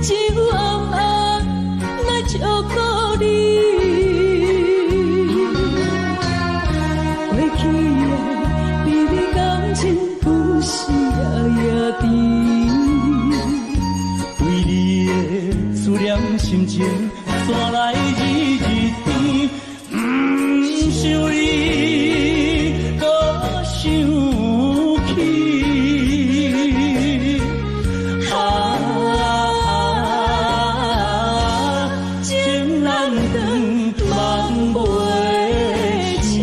只有暗暗来照顾你。过去的甜蜜感情有时也甜。对你的思念心情，煞来日日甜，毋想你，阁想起。啊，情难断，梦袂醒。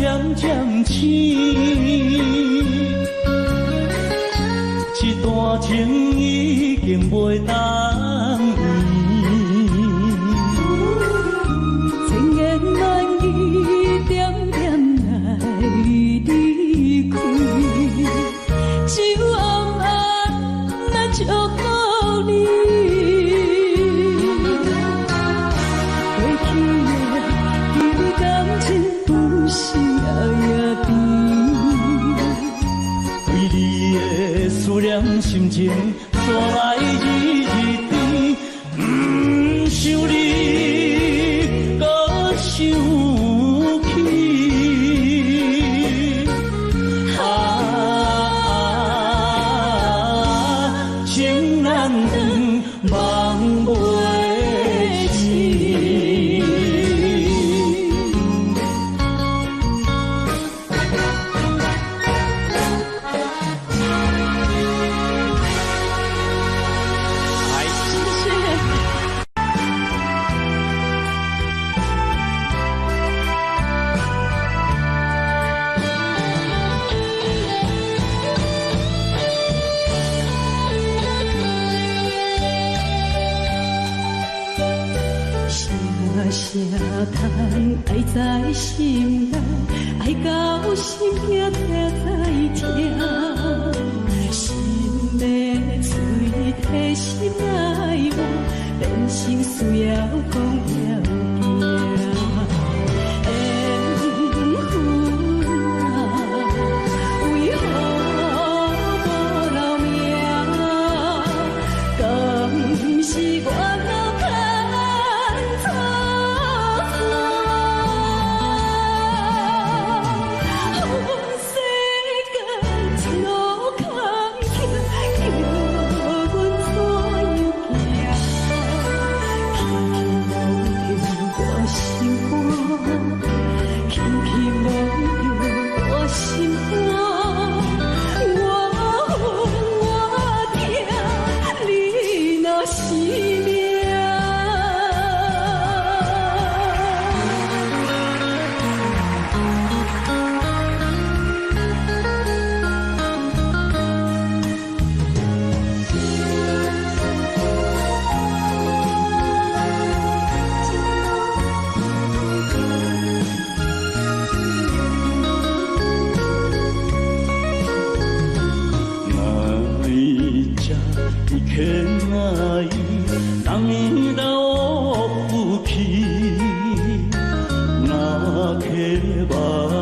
漸漸醒。這段情已經袂當圓。千言萬語點點來離開，只有暗暗來祝福你。過去的甜蜜感情有時也甜。對你的思念心情，怎來日日甜？毋想你，閣想起。啊，情難斷，夢袂醒。謝謝。聲聲嘆愛在心內，愛到心驚疼再疼，心欲碎提心愛我，變成需要講要行。緣分啊，為何無留名？敢是緣路牽錯線？世間一路坎坷，叫阮怎樣行？輕輕摸著我心肝，輕輕摸著我心肝，我恨我疼，你若是命。泣いちゃいけない涙を拭き泣けば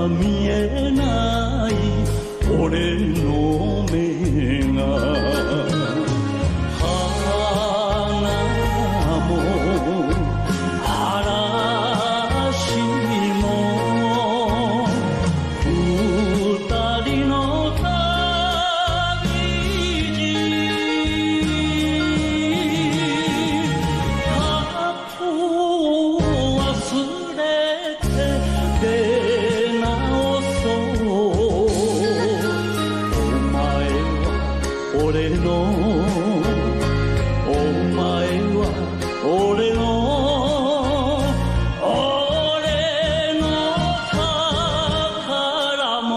見えない俺の目が花も嵐も二人の旅路過去を忘れて出直そうお前は俺のお前は俺の俺の宝物。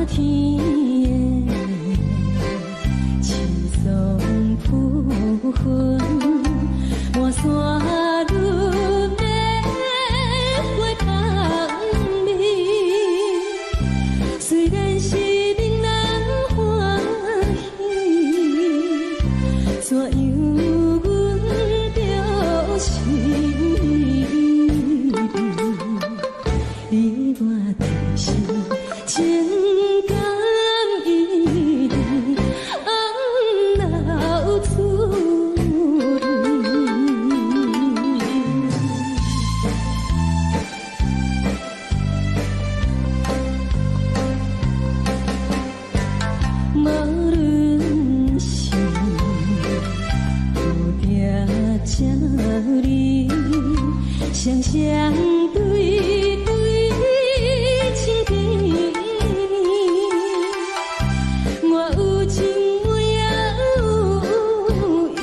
天的青松浮雲，滿山愈欲花香味。雖然是命難歡喜，怎樣阮著心意？你我就是情感依依，红流出味。無論是蝴蝶這裡，雙雙對對親甜蜜。我有情我也有意，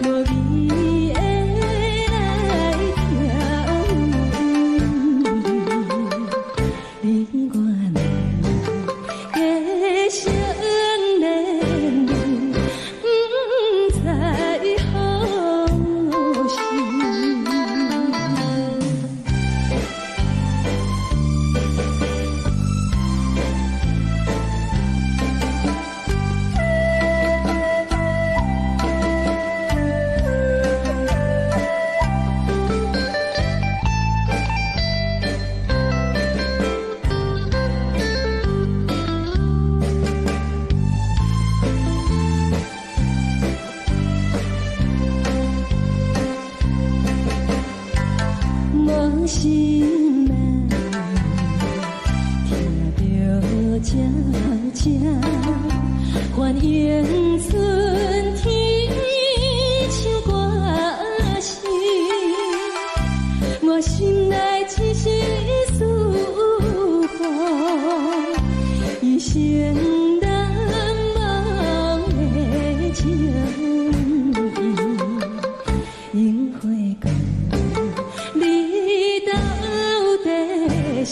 無味的來調你我兩個相連理，毋知何時。無心內聽著這聲，歡迎春天唱歌聲，我心內一絲思風，一生難忘的情意，櫻花甲你鬥底是